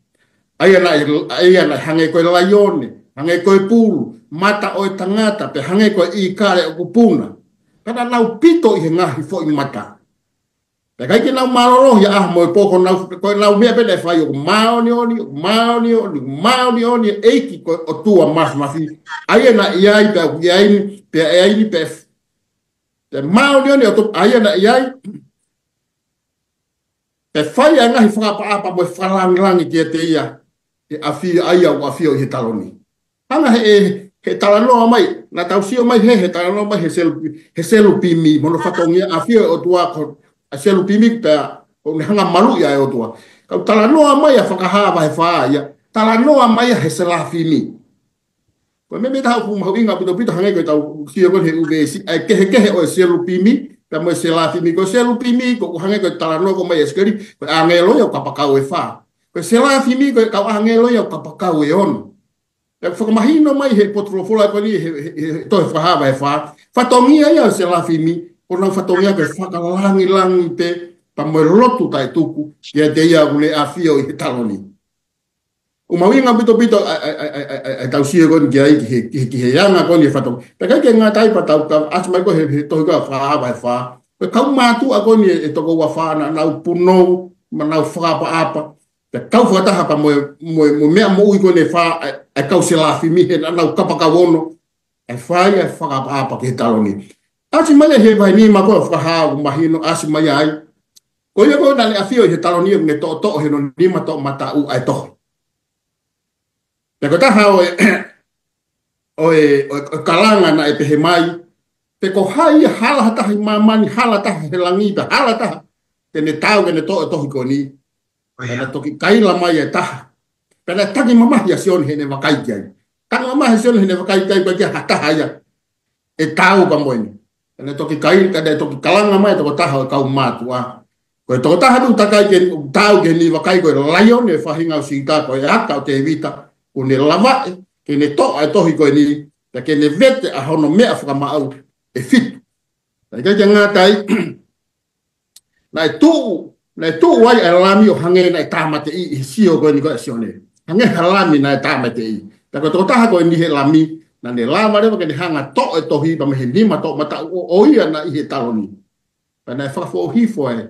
ʻA ia naʻe, ʻa ia naʻe hangē ko e laione, hangē ko e pulu, mata ʻo e tangata, pea hangē ko e ʻīkale ʻoku puna. Pea naʻa nau pito ʻi he ngaahi foʻi mata. Pea ʻikai ke nau mālōlō ia ʻaho mo e pō, ko ʻenau, ko ʻenau meʻa pē naʻe fai ʻoku māʻoniʻoni, ʻoku māʻoniʻoni, ʻoku māʻoniʻoni e ʻEiki ko e ʻOtua Māfimafi. ʻA ia naʻe ʻi ai, pea ʻoku ʻi ai ni, pea ʻe ʻi ai ni, pea, pea māʻoniʻoni ʻOtua, ʻa ia naʻe ʻi ai. Pea fai ʻa e ngaahi fakaʻapaʻapa mo e fakalāngilangi kiate ia, ʻe ʻafio, ʻa ia ʻoku ʻafio ʻi he taloni. Hanga he, he, he talanoa mai, naʻa tau sio mai he, he talanoa mai he selu-, he selupimi, mo hono fatongia, ʻafio e ʻOtua ko, ʻa e selupimi pea, ʻo ne hanga maluʻi ʻa e ʻOtua. Ka ʻoku talanoa mai ʻa Fakahā vahe fā ia, talanoa mai ʻa he selafimi. Ko e meʻa, meʻa ʻe taha ʻoku mahuʻinga ʻaupito ʻaupito hangē ko ʻetau sio ko eni he ʻū veesi, ʻa e kehekehe ʻo e selupimi, pea mo e selafimi. Ko e selupimi, ko ʻoku hangē ko e talanoa ko ē mai ʻa ʻIsikeli, ko e ʻāngelo ia ʻoku kapakau ʻe fā. Ko e selafimi, ko e kau ʻāngelo ia ʻoku kapakau ʻe ono. Pea fakamahino mai he potu folofola ko eni he, he, he, he tohi Fakahā vahe fā. Fatongia ia ʻo e selafimi, ko honau fatongia ko e fakalāngilangi pē, pea mo e lotu taʻetuku, kiate ia ʻoku ne ʻafio ʻi he taloni. ʻOku mahuʻinga ʻaupito ʻaupito ʻa, ʻa, ʻa, ʻa, ʻa, ʻa ʻetau sio ko eni ki ai ki he, ki he, ki he anga ko eni e fatongia. Pea ʻikai ke ngata ai pea tau ka, ʻasi mai ko ē he, he tohi ko ē Fakahā vahe fā. Ko e kau mātuʻa ko eni ʻe, ʻe toko ua fā naʻa nau punou, mo nau fakaʻapaʻapa. Pea kau fakataha pea mo e, mo e, mo e meʻa moʻui ko eni ʻe fā, ʻa e, ʻa e kau selafimi he naʻa nau kapakau ono. ʻE fai ʻa e fakaʻapaʻapa ki he taloni. ʻAsi mai ia he vahe nima ko ē Fakahā ʻoku mahino, ʻasi mai ai. Ko ia ko ē naʻa ne ʻafio ʻi he taloni ʻoku ne toʻotoʻo ʻi hono nima toʻomataʻu ʻa e tohi. Pea ko e taha ʻo e, ʻo e, ʻo e, ʻo e kalanga naʻe pehē mai, pe ko hai ia hala ha taha ʻi māmani, hala taha he langi, pe hala taha, te ne taau ke ne toʻo e tohi ko eni. Pea naʻe toki kaila mai e taha. Pea naʻe tangi mamahi ʻa Sione heʻene vakai ki ai. Tangi mamahi ʻa Sione heʻene vakai ki ai, ʻikai ke ʻi ai ha taha ia ʻe taau pea mo eni. Pea naʻe toki kai, ka naʻe toki kalanga mai e tokotaha ʻo e kau mātuʻa. Ko e tokotaha ʻoku takai ke, taau ke ne vakai ko e laione ʻo e faʻahinga ʻo Siuta, ko e aka ʻo Tēvita, ʻoku ne lava ʻe, ke ne toʻo e tohi ko eni, pea ke ne vete ʻa hono meʻa fakamaau ʻe fitu. Pea ʻikai ke ngata ai, naʻe tuʻu, naʻe tuʻu ai ʻa e lami ʻo hangē naʻe tāmateʻi ʻi he sio ko eni ko ē ʻa Sione. Hangē ha lami naʻe tāmateʻi. Pea ko e tokotaha ko eni he lami, naʻa ne lava leva ke ne hanga toʻo e tohi pea mei he nima toʻomataʻu ʻo, ʻo ia naʻe ʻi he taloni. Pea naʻe fakafoʻohifo e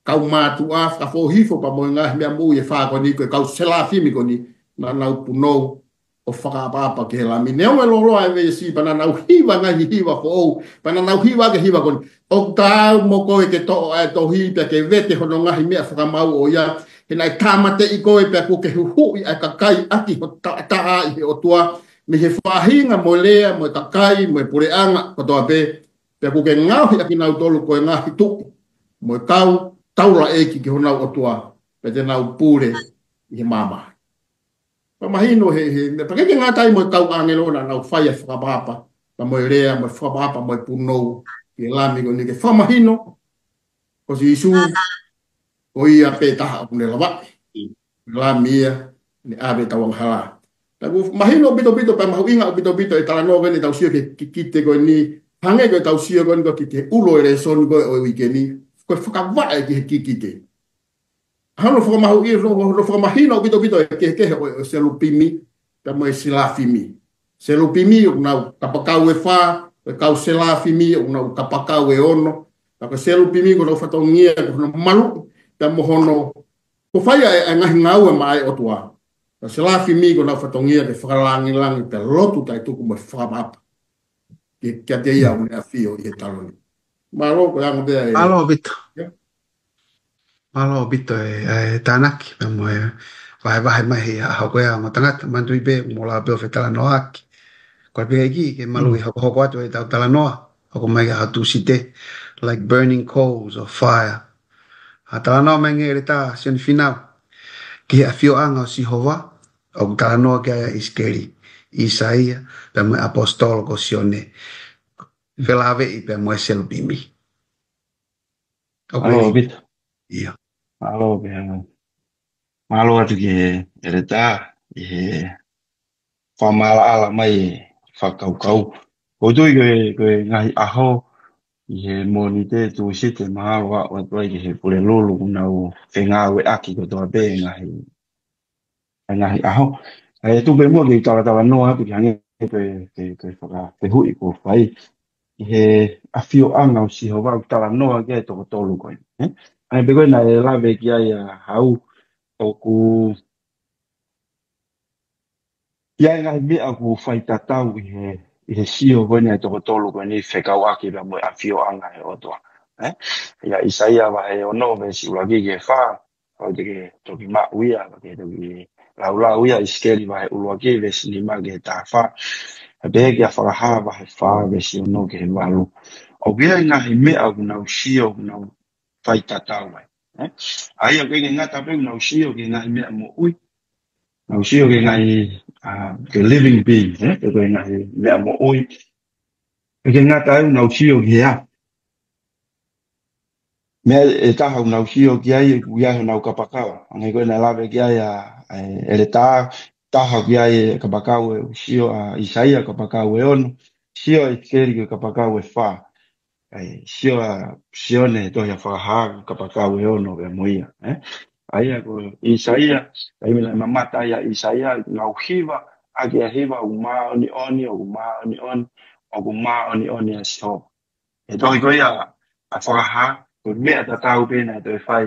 kau mātuʻa, fakafoʻohifo pea mo e ngaahi meʻa moʻui ʻe fā ko eni ko e kau selafimi ko eni, naʻa nau punou ʻo fakaʻapaʻapa ki he lami. Neongo e lōloa e veesi pea naʻa nau hiva ngaahi hiva foʻou, pea naʻa nau hiva ʻaki e hiva ko eni. ʻOku taau mo koe ke toʻo ʻa e tohi pea ke vete hono ngaahi meʻa fakamaau ʻo ia. He naʻe tāmateʻi koe pea kuo ke huhuʻi ʻa e kakai ʻaki ho taʻataʻa ʻi he ʻOtua. Mei he faʻahinga mo e lea, mo e kakai, mo e puleʻanga, kotoa pē. Pea kuo ke ngaohi ʻa kinautolu ko e ngaahi tuʻi, mo e kau taulaʻeiki ki honau ʻOtua, pea te nau pule ʻi he maama. Pea mahino he, he, pea ʻikai ke ngata ai mo e kau ʻāngelo naʻa nau fai ʻa e fakaʻapaʻapa, pea mo e lea, mo e fakaʻapaʻapa, mo e punou, ki he lami ko eni ke fakamahino, ko Sīsū, ko ia pē taha ʻoku ne lava. Lami ia, ne ʻave ʻetau angahala. Pea ʻoku mahino ʻaupito ʻaupito, pea mahuʻinga ʻaupito ʻaupito e talanoa ko eni ʻetau sio ki he kikite ko eni, hangē ko ʻetau sio ko eni ko e kikite ʻuluaki ʻo e lēsoni ko ē ʻo e uike ni, ko e fakavaʻe ki he kikite. Hono fakamahuʻi, hono, hono fakamahino ʻaupito ʻaupito e kehekehe ʻo, ʻo e selupimi, pea mo e selafimi. Selupimi ʻoku nau kapakau ʻe fā, ʻo e kau selafimi ʻoku nau kapakau ʻe ono. Pea ko e selupimi ko honau fatongia, ko hono maluʻi, pea mo hono, ko e fai ʻa e, ʻa e ngaahi ngāue maʻa e ʻOtua. Pea selafimi ko honau fatongia ke fakalāngilangi, pea lotu taʻetuku mo e fakaʻapaʻapa. Ke, kiate ia ʻoku ne ʻafio ʻi he taloni. Mālō, ko e anga pē ia ē. Mālō ʻaupito. ʻIo. Mālō ʻaupito e, e tānaki, pea mo e vahevahe mai he ʻaho ko ē ʻa e ongo tangata, manatuʻi pē, mou lava pē ʻo fetalanoaʻaki. Ko e pehē ki, ke maluʻi hokohoko atu ʻetau talanoa, hoko mai ʻaho Tūsite, like burning coals of fire. ʻA e talanoa mai ange ʻEletā Sione Fīnau, ki he ʻafioʻanga ʻo Sihova, ʻoku talanoa ki ai ʻa ʻIsikeli, ʻIsaia, pea mo e ʻaposetolo ko Sione, felāveʻi pea mo e selupimi. ʻOku Mālō ʻaupito. ʻIo. Mālō pē, mālō atu ki he ʻEletā, ʻi he fakamaʻalaʻala mai e fakakaukau. ʻOku ou tui ko e, ko e ngaahi ʻaho, ʻi he Mōnite, Tūsite, mahalo ʻoku ʻoatu ai ki he Pulelulu, ʻoku nau fengāueʻaki kotoa pē ngaahi ʻa e ngaahi ʻaho. ʻA ia tuku pē muʻa ke u talatalanoa atu ki he hangē ko e, ko e, ko e fakafehuʻi kuo fai. ʻI he ʻafioʻanga ʻo Sihova ʻoku talanoa ki ai e toko tolu ko ē, ē? ʻA ia pē ko ē naʻe lave ki ai ʻa Hau, ʻoku ʻi ai e ngaahi meʻa ʻoku faitatau ʻi he, ʻi he sio ko eni ʻa e toko tolu ko eni fekauʻaki pea mo e ʻafioʻanga ʻo e ʻOtua. ʻE? ʻIa ʻIsaia vahe ono veesi ʻuluaki ki he fā, ʻoku te ke toki maʻu ia, ʻoku te ke toki laulau ia, ʻIsikeli vahe ʻuluaki veesi nima ki he taha fā. Pea pehē kia Fakahā vahe fā veesi ono ki he valu. ʻOku ʻi ai e ngaahi meʻa ʻoku nau sio, ʻoku nau faitatau ai. ʻE? ʻA ia ʻoku ʻikai ke ngata pē ʻoku nau sio ki he ngaahi meʻa moʻui. Nau sio ki he ngaahi, ah, ki he living being, ʻe? Ki he ngaahi meʻa moʻui. ʻIkai ke ngata ai ʻoku nau sio ki he ʻaho. Meʻa ʻe taha ʻoku nau sio ki ai, ʻoku ʻi ai honau kapakau. Hangē ko ē naʻe lave ki ai ʻa, ʻa e ʻeletā, taha ʻoku ʻi ai e kapakau ʻe, sio ʻa ʻIsaia kapakau ʻe ono, sio ʻa ʻIsikeli ki he kapakau ʻe fā. ʻA e, sio ʻa Sione he tohi ʻa Fakahā kapakau ʻe ono pea mo ia, ʻe? ʻA ia ko ʻIsaia, taimi naʻe mamata ai ʻa ʻIsaia, nau hiva, ʻaki ʻa e hiva, ʻoku māʻoniʻoni, ʻoku māʻoniʻoni, ʻoku māʻoniʻoni ʻa Sihova. He tohi ko ia ʻa Fakahā, ko e meʻa tatau pē naʻe toe fai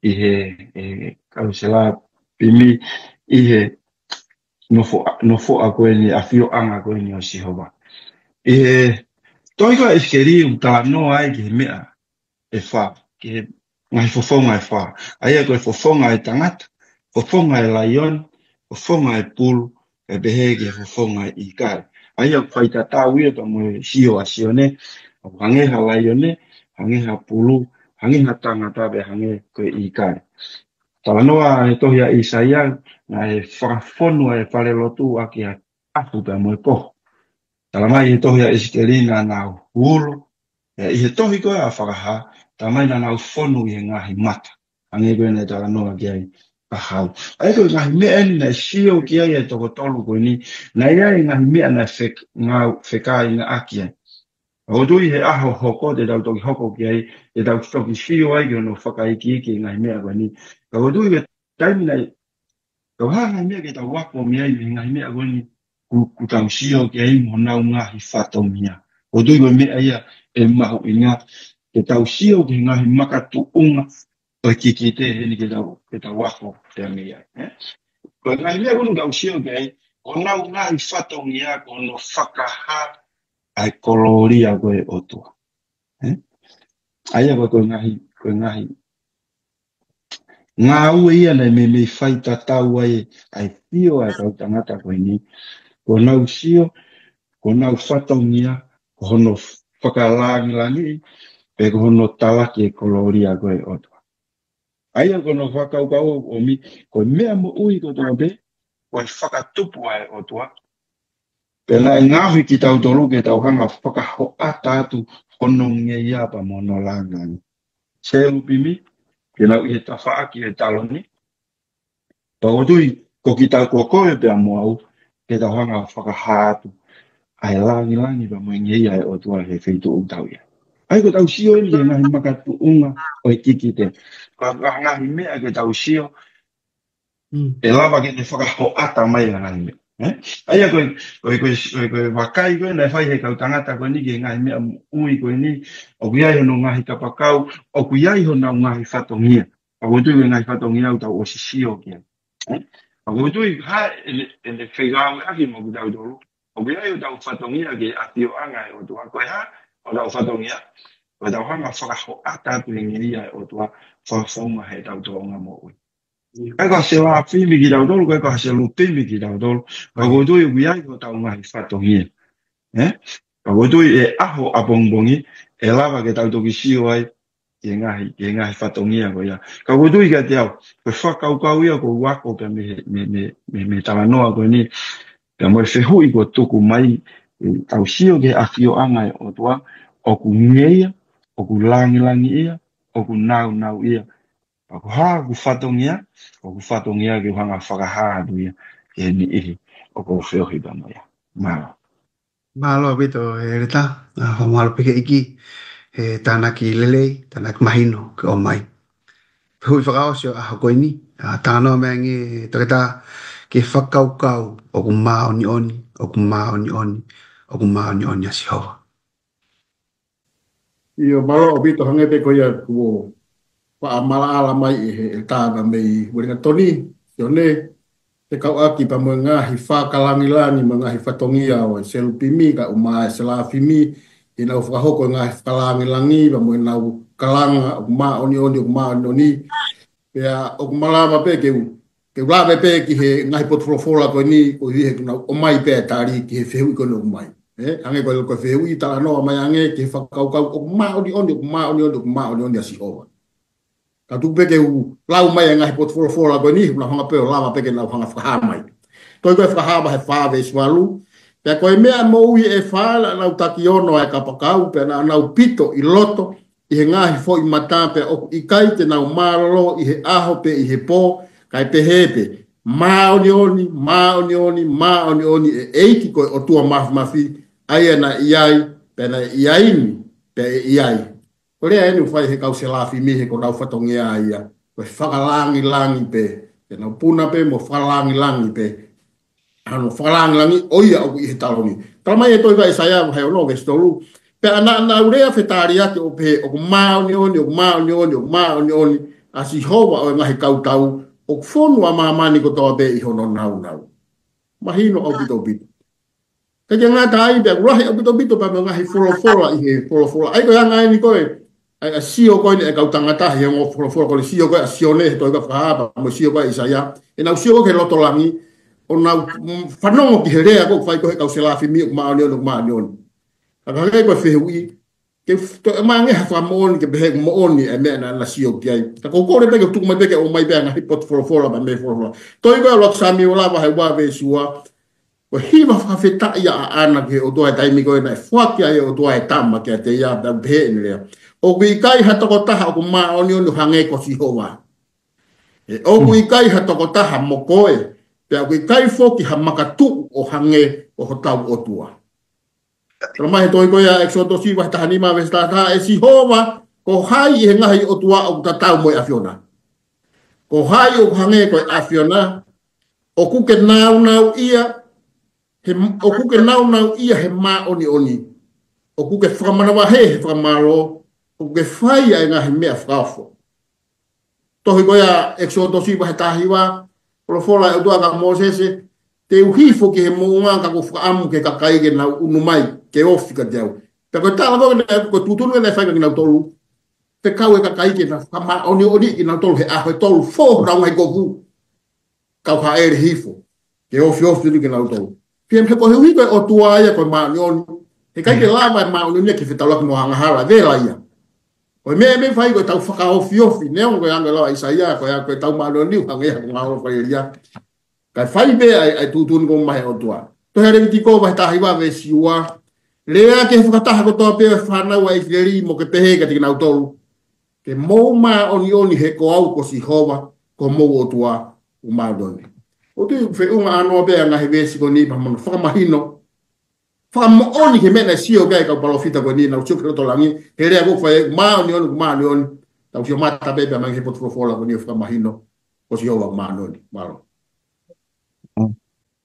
ʻi he, ʻe, kau sela pimi, ʻi he nofoʻa, nofoʻa ko eni, ʻafioʻanga ko eni ʻo Sihova. ʻI he tohi ko ē ʻa ʻIsikeli ʻoku talanoa ai ki he meʻa ʻe fā, ki he ngaahi fofonga ʻe fā. ʻA ia ko e fofonga ʻo e tangata, fofonga ʻo e laione, fofonga ʻo e pulu, pea pehē ki he fofonga ʻo e ʻīkali. ʻA ia ʻoku faitatau ia pea mo e sio ʻa Sione, ʻoku hangē ha laione, hangē ha pulu, hangē ha tangata pea hangē ko e ʻīkali. Talanoa he tohi ʻa ʻIsaia, naʻe fakafonu ʻa e falelotu ʻaki ʻa e ʻaho pea mo e pō. Talamai he tohi ʻa ʻIsikeli naʻa nau ulo, ʻe, ʻi he tohi ko ē ʻa Fakahā, talamai naʻa nau fonu ʻi he ngaahi mata. Hangē ko ē naʻe talanoa ki ai ʻa Hau. ʻA ia ko e ngaahi meʻa eni naʻe sio ki ai e toko tolu ko eni, naʻe ʻi ai e ngaahi meʻa naʻe fek-, ngau-, fekāingaʻaki ai. ʻOku ou tui he ʻaho hoko te tau toki hoko ki ai, te tau toki sio ai ki hono fakaikiiki e ngaahi meʻa ko eni. Ka ʻoku ou tui ko e taimi naʻe, ka ʻoku ʻi ai e ngaahi meʻa ke tau ako mei ai, mei he ngaahi meʻa ko eni ʻoku, ʻoku tau sio ki ai mo honau ngaahi fatongia. ʻOku ou tui ko e meʻa ia ʻe mahuʻinga, ke tau sio ki he ngaahi makatuʻunga ʻo e kikite heni ke tau, ke tau ako pea mei ai, ʻe? Ko e ngaahi meʻa ko eni ʻoku tau sio ki ai, ko honau ngaahi fatongia, ko hono fakahā ʻa e kolōlia ko ē ʻo e ʻOtua. ʻE? ʻA ia ko e, ko e ngaahi, ko e ngaahi ngāue ia naʻe meimei faitatau ai ʻa e sio ʻa e kau tangata ko eni. Ko honau sio, ko honau fatongia, ko hono fakalāngilangiʻi, pe ko hono talaki e kolōlia ko ē ʻo e ʻOtua. ʻA ia ko hono fakakaukau ʻoku ʻomi, ko e meʻa moʻui kotoa pē, ko e fakatupu ʻa e ʻOtua. Pea naʻe ngaohi kitautolu ke tau hanga ʻo fakahoʻata atu hono ngeia pea mo hono lāngilangi. Selupimi, ke nau ʻi he tafaʻaki ʻo e taloni. Pea ʻoku ou tui, ko kitautolu ko koe pea mo au, ke tau hanga ʻo fakahā atu ʻa e lāngilangi pea mo e ngeia ʻo e ʻOtua he feituʻu ʻoku tau ʻi ai. ʻA ia ko ʻetau sio eni ki he ngaahi makatuʻunga ʻo e kikite. Ko e ngaahi meʻa ke tau sio, Mm. ʻe lava ke ne fakahoʻata mai ʻa e ngaahi meʻa. ʻE? ʻA ia ko e, ko e, ko e, ko e, ko e vakai ko ē naʻe fai he kau tangata ko eni ki he ngaahi meʻa moʻui ko eni, ʻoku ʻi ai hono ngaahi kapakau, ʻoku ʻi ai honau ngaahi fatongia. Pea ʻoku ou tui ko e ngaahi fatongia ʻoku tau ʻosi sio ki ai. ʻE? Pea ʻoku ou tui ha, ʻene, ʻene fekauʻaki mo kitautolu. ʻOku ʻi ai hotau fatongia ki he ʻafioʻanga ʻo e ʻOtua. Ko e hā hotau fatongia? Ko ʻetau hanga ʻo fakahoʻata atu e ngeia ʻo e ʻOtua, fakafounga heʻetau tōʻonga moʻui. ʻIkai ko ha selapimi kitautolu, ʻikai ko ha selupimi kitautolu. Ka ʻoku ou tui ʻoku ʻi ai hotau ngaahi fatongia. ʻE? Ka ʻoku ou tui he ʻaho ʻapongipongi, ʻe lava ke tau toki sio ai, ki he ngaahi, ki he ngaahi fatongia ko ia. Ka ʻoku ou tui kiate au, ko e fakakaukau ia ʻoku ou ako pē mei he, mei, mei, mei, mei he talanoa ko eni, pea mo e fehuʻi kuo tuku mai, ʻetau sio ki he ʻafioʻanga ʻo e ʻOtua, ʻoku ngeia, ʻoku lāngilangiʻia, ʻoku nāunauʻia. Pea ko e hā hoku fatongia, ko hoku fatongia ke u hanga ʻo fakahā atu ia ki he niʻihi ʻoku ou feohi pea mo ia. Mālō. Mālō ʻaupito, ʻEletā, ʻa, fakamālō pē ki he ʻEiki, he tānaki lelei, tānaki mahino ke ʻomai. Fehuʻi fakaʻosi ʻo e ʻaho ko eni, ʻa, talanoa mai ange, Toketā, ki he fakakaukau, ʻoku māʻoniʻoni, ʻoku māʻoniʻoni, ʻoku māʻoniʻoni ʻa Sihova. ʻIo, mālō ʻaupito, hangē pē ko ia kuo faʻa maʻalaʻala mai ʻe he ʻEletā mei Uelingatoni, Sione, fekauʻaki pea mo e ngaahi fakalangilangi mo e ngaahi fatongia ʻo e selupimi, kae ʻumaʻā e selafimi, ʻi heʻenau fakahoko e ngaahi fakalangilangi, pea mo ʻenau kalanga ʻoku māʻoniʻoni, ʻoku māʻoniʻoni. Pea ʻoku malava pē ke u, ke u lave pē ki he ngaahi potu folofola ko eni, koeʻuhi he ʻoku nau ʻomai pē ʻa e tali ki he fehuʻi ko eni ʻoku ʻomai. Ē, hangē ko e, ko e fehuʻi talanoa mai ange ki he fakakaukau ʻoku māʻoniʻoni, ʻoku māʻoniʻoni, ʻoku māʻoniʻoni ʻa Sihova. Ka tuku pē ke u lau mai e ngaahi potu folofola ko eni, ʻoku nau hanga pē ʻo lava pē ke nau hanga fakahā mai. Tohi ko e Fakahā vahe fā veesi valu. Pea ko e meʻa moʻui ʻe fā naʻa nau takiono ʻa e kapakau, pea naʻa nau pito ʻi loto ʻi he ngaahi foʻi mata, pea ʻoku ʻikai te nau mālōlō ʻi he ʻaho pe ʻi he pō, kae pehē pē, māʻoniʻoni, māʻoniʻoni, māʻoniʻoni ʻa e ʻEiki ko e ʻOtua Mafimafi, ʻa ia naʻe ʻi ai, pea naʻe ʻi ai ni, pea ʻe ʻi ai. Ko e lea eni ʻoku fai ʻe he kau selafimi, he ko honau fatongia ia, ko e fakalangilangi pē, ke nau puna pē mo fakalangilangi pē. Hano fakalangilangi ʻo ia ʻoku ʻi he taloni. Tala mai ʻe he tohi ko ʻAisea vahe ono veesi tolu. Pea naʻa nau lea fetaliaki ʻo pehē, ʻoku māʻoniʻoni, ʻoku māʻoniʻoni, ʻoku māʻoniʻoni ʻa Sihova ʻo e ngaahi kautau, ʻoku fonu ʻa māmani kotoa pē ʻi hono nāunau. Mahino ʻaupito ʻaupito. Ka ke ngata ai pea ʻoku lahi ʻaupito ʻaupito pea mo e ngaahi folofola ʻi he folofola. ʻA ia ko e anga eni ko e, ʻa e, ʻa e sio ko eni ʻa e kau tangata he ongo folofola ko e sio ko ē ʻa Sione he tohi ko e Fakahā pea mo e sio ko ē ʻa ʻAisea. ʻEnau sio ko ē ki he loto langi, ʻo nau, mm, fanongo ki he lea ko ē ʻoku fai ko ē ʻe he kau selafimi ʻoku māʻoniʻoni, ʻoku māʻoniʻoni. Ka ka hangē ko e fehuʻi, ke f-, toe ʻomai ange ha fakamoʻoni ke pehē ʻoku moʻoni e meʻa naʻa na sio ki ai. Ka ʻoku ou kole pē ke tuku mai pē ke ʻomai pē ʻa e ngaahi potu folofola pea mo e folofola. Tohi ko ē ʻUluaki Samiuela vahe ua veesi ua. Ko e hiva fakafetaʻi ʻa ʻAna ki he ʻOtua he taimi ko ē naʻe foaki ai ʻe he ʻOtua e tama kiate ia, pea pehē ʻene lea. ʻOku ʻikai ha tokotaha ʻoku māʻoniʻoni ʻo hangē ko Sihova. ʻE ʻoku ʻikai ha tokotaha mo koe, pea ʻoku ʻikai foki ha makatuʻu ʻo hangē ko hotau ʻOtua. Tala mai he tohi ko ia ʻEkisoto vahe taha nima veesi taha taha, ʻe Sihova, ko hai ʻi he ngaahi ʻotua ʻoku tatau mo e ʻAfiona? Ko hai ʻoku hangē ko e ʻAfiona? ʻOku ke nāunauʻia he, ʻoku ke nāunauʻia he māʻoniʻoni. ʻOku ke fakamanavahē he fakamālō. ʻOku ke fai ʻa e ngaahi meʻa fakaofo. Tohi ko ia ʻEkisoto vahe taha hiva, folofola ʻa e ʻOtua kia Mōsese, te u hifo ki he moʻunga ka ʻoku ou fakaʻamu ki he kakai ke nau ʻunu mai, ke ofi kiate au. Pea ko e tala ko ē naʻe, ko e tuʻutuʻuni naʻe fai kia kinautolu. Fekau e kakai ke nau fakamāʻoniʻoniʻi kinautolu he ʻaho ʻe tolu, fō honau ngaahi kofu. Kau haʻele hifo. Ke ofiofi eni kinautolu. Pea meʻa ko e ʻuhi ko e ʻOtua ia ko e māʻoniʻoni. Heʻikai ke lava e māʻoniʻoni ke fetaulaki mo angahala, vela ia. Ko e meʻa ʻe meʻa fai ko ʻetau fakaofiofi, neongo ko e anga ʻo e lau ʻa ʻAisea, ko e, ko ʻetau māʻoniʻoni ʻoku hangē ha ngaahi ʻofa ia. Kae fai pē ʻa e, ʻa e tuʻutuʻuni ko ē mei he ʻOtua. Tohi ʻa Levitiko vahe taha hiva veesi ua. Lea ki he fakataha kotoa pē ʻo e fānau ʻa ʻIsileli mo ke pehē kiate kinautolu. Ke mou māʻoniʻoni he ko au ko Sihova, ko homou ʻOtua, ʻoku māʻoniʻoni. ʻOku ou tui ʻoku feʻunga ʻānoa pē ʻa e ngaahi veesi ko eni pea mo hono fakamahino. Fakamoʻoni ki he meʻa naʻe sio ki ai e kau palōfita ko eni, nau sio ki loto langi, he lea ko ē ʻoku fai, māʻoniʻoni, ʻoku māʻoniʻoni. Tau sio mata pē pea mai ki he potu folofola ko eni ʻo fakamahino, ko Sihova ʻoku māʻoniʻoni. Mālō.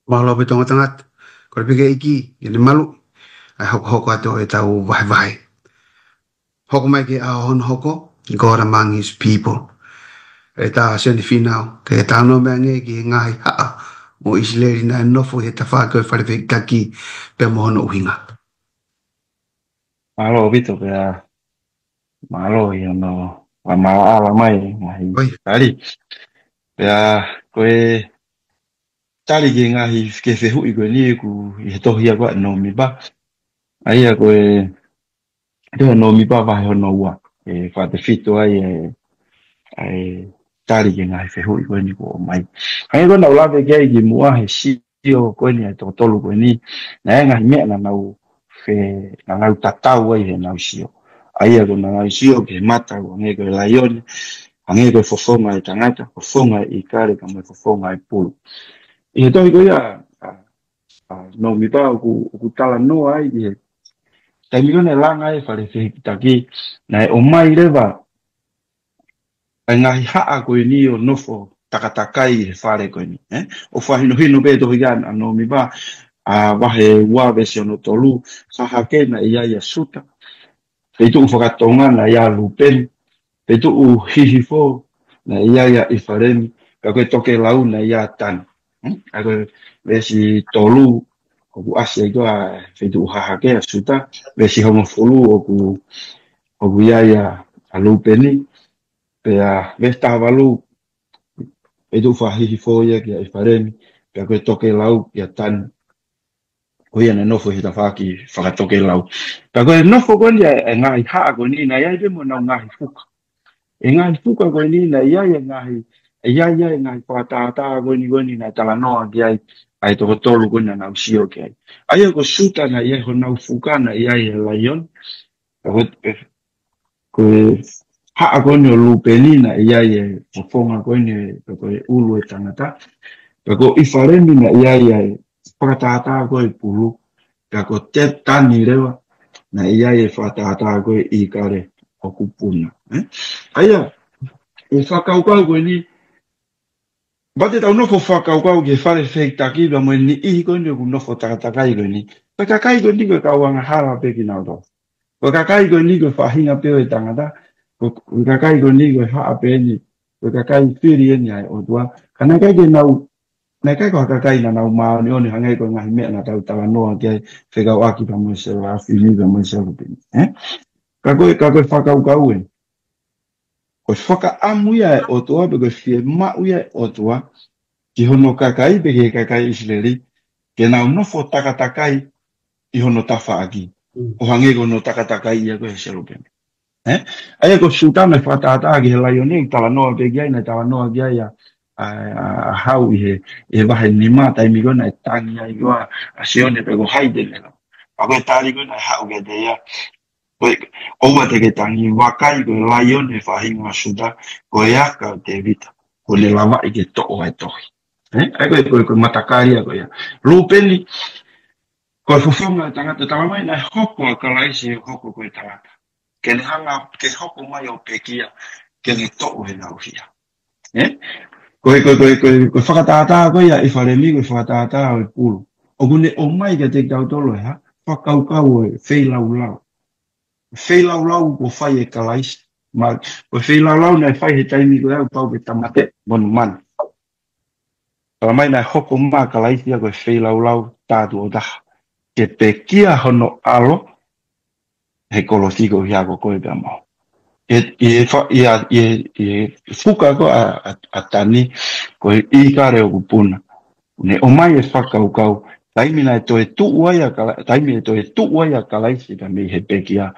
Mālō pē Tonga Tangata. Kole pē ki he ʻEiki ke ne maluʻi ʻa e hokohoko atu ʻo ʻetau vahevahe. Hoko mai ki he ʻaho hono hoko, God among his people. ʻEletā Sione Fīnau, ke talanoa mai ange ki he ngaahi haʻa mo ʻIsileli naʻe nofo ʻi he tafaʻaki ʻo e fale fehikitaki pea mo hono ʻuhinga. Mālō ʻaupito pea mālō ʻi hono fakamaʻalaʻala mai ngaahi tali. Pea ko e tali ki he ngaahi, ki he fehuʻi ko eni ʻoku ʻi he tohi ia ko ē ʻa Nōmipa. ʻA ia ko e, tohi ʻa Nōmipa vahe hono ua. ʻE fakatefito ai e, ʻa e tali ki he ngaahi fehuʻi ko eni kuo ʻomai. Hangē ko ʻeku lave ki ai kimuʻa he sio ko eni ʻa e toko tolu ko eni. Naʻe ngaahi meʻa naʻa nau fe-, naʻa nau tatau ai heʻenau sio. ʻA ia ko ʻenau sio ki he mata ʻoku hangē ko e laione, hangē ko e fofonga ʻo e tangata, fofonga ʻo e ʻīkale, kae mo e fofonga ʻo e pulu. ʻI he tohi ko ia, ʻa, ʻa Nōmipa ʻoku, ʻoku talanoa ai ki he taimi ko ē naʻe langa ai e fale fehikitaki, naʻe ʻomai leva ʻa e ngaahi haʻa ko eni ʻo nofo takatakai he fale ko eni, ē? ʻO fakahinohino pē tohi ʻa, ʻa Nōmipa, ʻa vahe ua veesi hono tolu, hahake naʻe ʻi ai ʻa Siuta. Feituʻu fakatonga naʻe ʻi ai ʻa Lūpeni. Feituʻu hihifo naʻe ʻi ai ʻa ʻIfalemi, pea ko e tokelau naʻe ʻi ai ʻa Tani. Hmm? ʻA ia ko e veesi tolu, ʻoku ʻasi ai ko ā feituʻu hahake ʻa Siuta, veesi hongofulu ʻoku, ʻoku ʻi ai ʻa, ʻa Lūpeni, pea veesi taha valu, feituʻu fakahihifo ia kia ʻIfalemi, pea ko e tokelau kia Tani. Ko ia naʻe nofo he tafaʻaki fakatokelau. Pea ko e nofo ko eni ʻa e, ʻa e ngaahi haʻa ko eni naʻe ʻi ai pē mo ʻenau ngaahi fuka. ʻE ngaahi fuka ko eni naʻe ʻi ai ʻa e ngaahi, ʻe ʻi ai ʻa e ngaahi fakatātā ko eni ko eni naʻe talanoa ki ai, ʻa e toko tolu ko eni naʻa nau sio ki ai. ʻA ia ko Siuta naʻe ʻi ai honau fuka naʻe ʻi ai ʻa e laione. Pea ko e, ko e haʻa ko eni ʻo Lūpeni naʻe ʻi ai ʻa e fofonga ko eni ʻo e, ko e ʻulu ʻo e tangata. Pea ko ʻIfalemi naʻe ʻi ai ʻa e fakatātā ko ē ʻo e pulu. Pea ko Te-, Tani leva, naʻe ʻi ai ʻa e fakatātā ko ē ʻo e ʻīkale ʻoku puna. Eh? ʻA ia, ʻe fakakaukau ko eni, pea te tau nofo fakakaukau ki he fale fehikitaki pea mo e niʻihi ko eni ʻoku nofo takatakai ko eni. Ko e kakai ko eni ko e kau angahala pē kinautolu. Ko e kakai ko eni ko e faʻahinga pē ʻo e tangata. Ko, ko e kakai ko eni ko e haʻa pē eni. Ko e kakai fili eni ʻa e ʻOtua. Ka naʻe ʻikai ke nau, naʻe ʻikai ko ha kakai naʻa nau māʻoniʻoni hangē ko e ngaahi meʻa naʻa tau talanoa ki ai fekauʻaki pea mo e selafimi pea mo e selupimi. Eh? Ka ko e, ka ko e fakakaukau ē. Ko e fakaʻamu ia ʻa e ʻOtua, pe ko e fiemaʻu ia ʻa e ʻOtua, ki hono kakai, pe ki he kakai ʻIsileli, ke nau nofo takatakai ʻi hono tafaʻaki. Mm. ʻO hangē ko hono takatakai ia ko ē he selupimi. Eh? ʻA ia ko Siuta naʻe fakatātā ki he laione, talanoa pē ki ai, naʻe talanoa ki ai ʻa, ʻa, ʻa, ʻa Hau ʻi he, ʻi he vahe nima, taimi ko ē naʻe tangi ai ko ā ʻa Sione pe ko hai te ne lau. Pea ko e tali ko ē naʻe haʻu kiate ia. Ko e, ʻoua te ke tangi, vakai ko e laione faʻahinga ʻo Siuta, ko e aka ʻo Tēvita, kuo ne lavaʻi ke toʻo ʻa e tohi. Eh? ʻA ia ko e, ko e, ko e matakali ia ko ia. Lūpeni, ko e fofonga ʻo e tangata, talamai naʻe hoko ʻa Kalaisi ʻo hoko ko e tangata. Ke ne hanga, ke hoko mai ʻo pekia, ke ne toʻo ʻenau hia. Eh? Ko e, ko e, ko e, ko e, ko e fakatātā ko ia ʻa ʻIfalemi, ko e fakatātā ʻo e pulu. ʻOku ne ʻomai kiate kitautolu ʻa e hā? Fakakaukau ʻo e feilaulau. Feilaulau kuo fai ʻe Kalaisi. Ma, ko e feilaulau naʻe fai he taimi ko ia ʻoku pau ke tāmateʻi monumanu. Talamai naʻe hoko mai ʻa Kalaisi ia ko e feilaulau tā tuʻo taha. Ke pekia hono ʻAlo, he kolosi ko ia ko koe pea mo au. ʻI, ʻi he fa-, ʻi he, ʻi he, ʻi he fuka ko ē ʻa, ʻa, ʻa Tani, ko e ʻīkale ʻoku puna. Ne ʻomai e fakakaukau, taimi naʻe toe tuʻu ai ʻa Kala-, taimi ʻe toe tuʻu ai ʻa Kalaisi pea mei he pekia,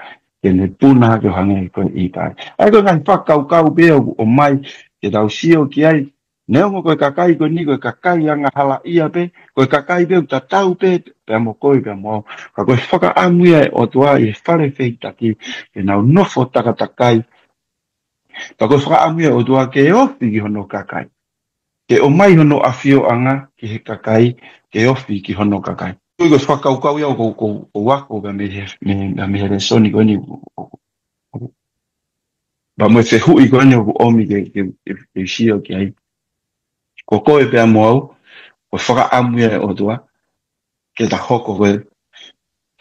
ke ne puna hake ʻo hangē ko e ʻīkale. ʻA ia ko e ngaahi fakakaukau pē ʻoku ʻomai, ke tau sio ki ai, neongo ko e kakai ko eni, ko e kakai angahalaʻia pē, ko e kakai pē ʻoku tatau pē, pea mo koe, pea mo au. Ka ko e fakaʻamu ia ʻa e ʻOtua ʻi he fale fehikitaki, ke nau nofo takatakai. Pea ko e fakaʻamu ia ʻa e ʻOtua ke ofi ki hono kakai. Ke ʻomai hono ʻafioʻanga ki he kakai, ke ofi ki hono kakai. Ko e fakakaukau ia ʻoku, ʻoku, ʻoku ou ako pea mei he, mei, mei he lēsoni ko eni, ʻoku, ʻoku, pea mo e fehuʻi ko eni ʻoku ʻomi ke, ke, ke, ke sio ki ai. Ko koe pea mo au, ko e fakaʻamu ia ʻa e ʻOtua, ke ta hoko ko e,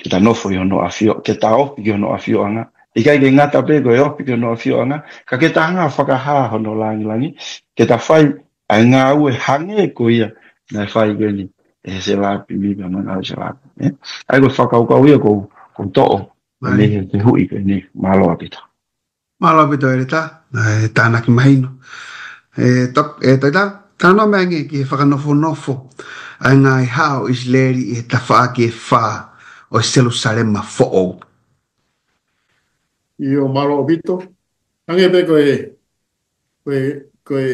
ke ta nofo ʻi hono ʻafio, ke ta ofi ki hono ʻafioʻanga. ʻIkai ke ngata pē ko e ofi ki hono ʻafioʻanga, ka ke ta hanga ʻo fakahā hono langilangi, ke ta fai ʻa e ngāue hangē ko ia naʻe fai ko eni ʻe he selapimi pea mo e ngaahi selapi. Eh? ʻA ia ko e fakakaukau ia ʻoku, ʻoku ou toʻo, mai, mei he fehuʻi ko eni. Mālō ʻaupito. Mālō ʻaupito ʻEletā, ʻa e tānaki mahino. ʻE, Tok-, ʻe, Toita, talanoa mai angē ki he fakanofonofo ʻa e ngaahi haʻa ʻo ʻIsileli ʻi he tafaʻaki ʻe fā ʻo Selusalema foʻou. ʻIo, mālō ʻaupito. Hangē pē ko e, ko e, ko e,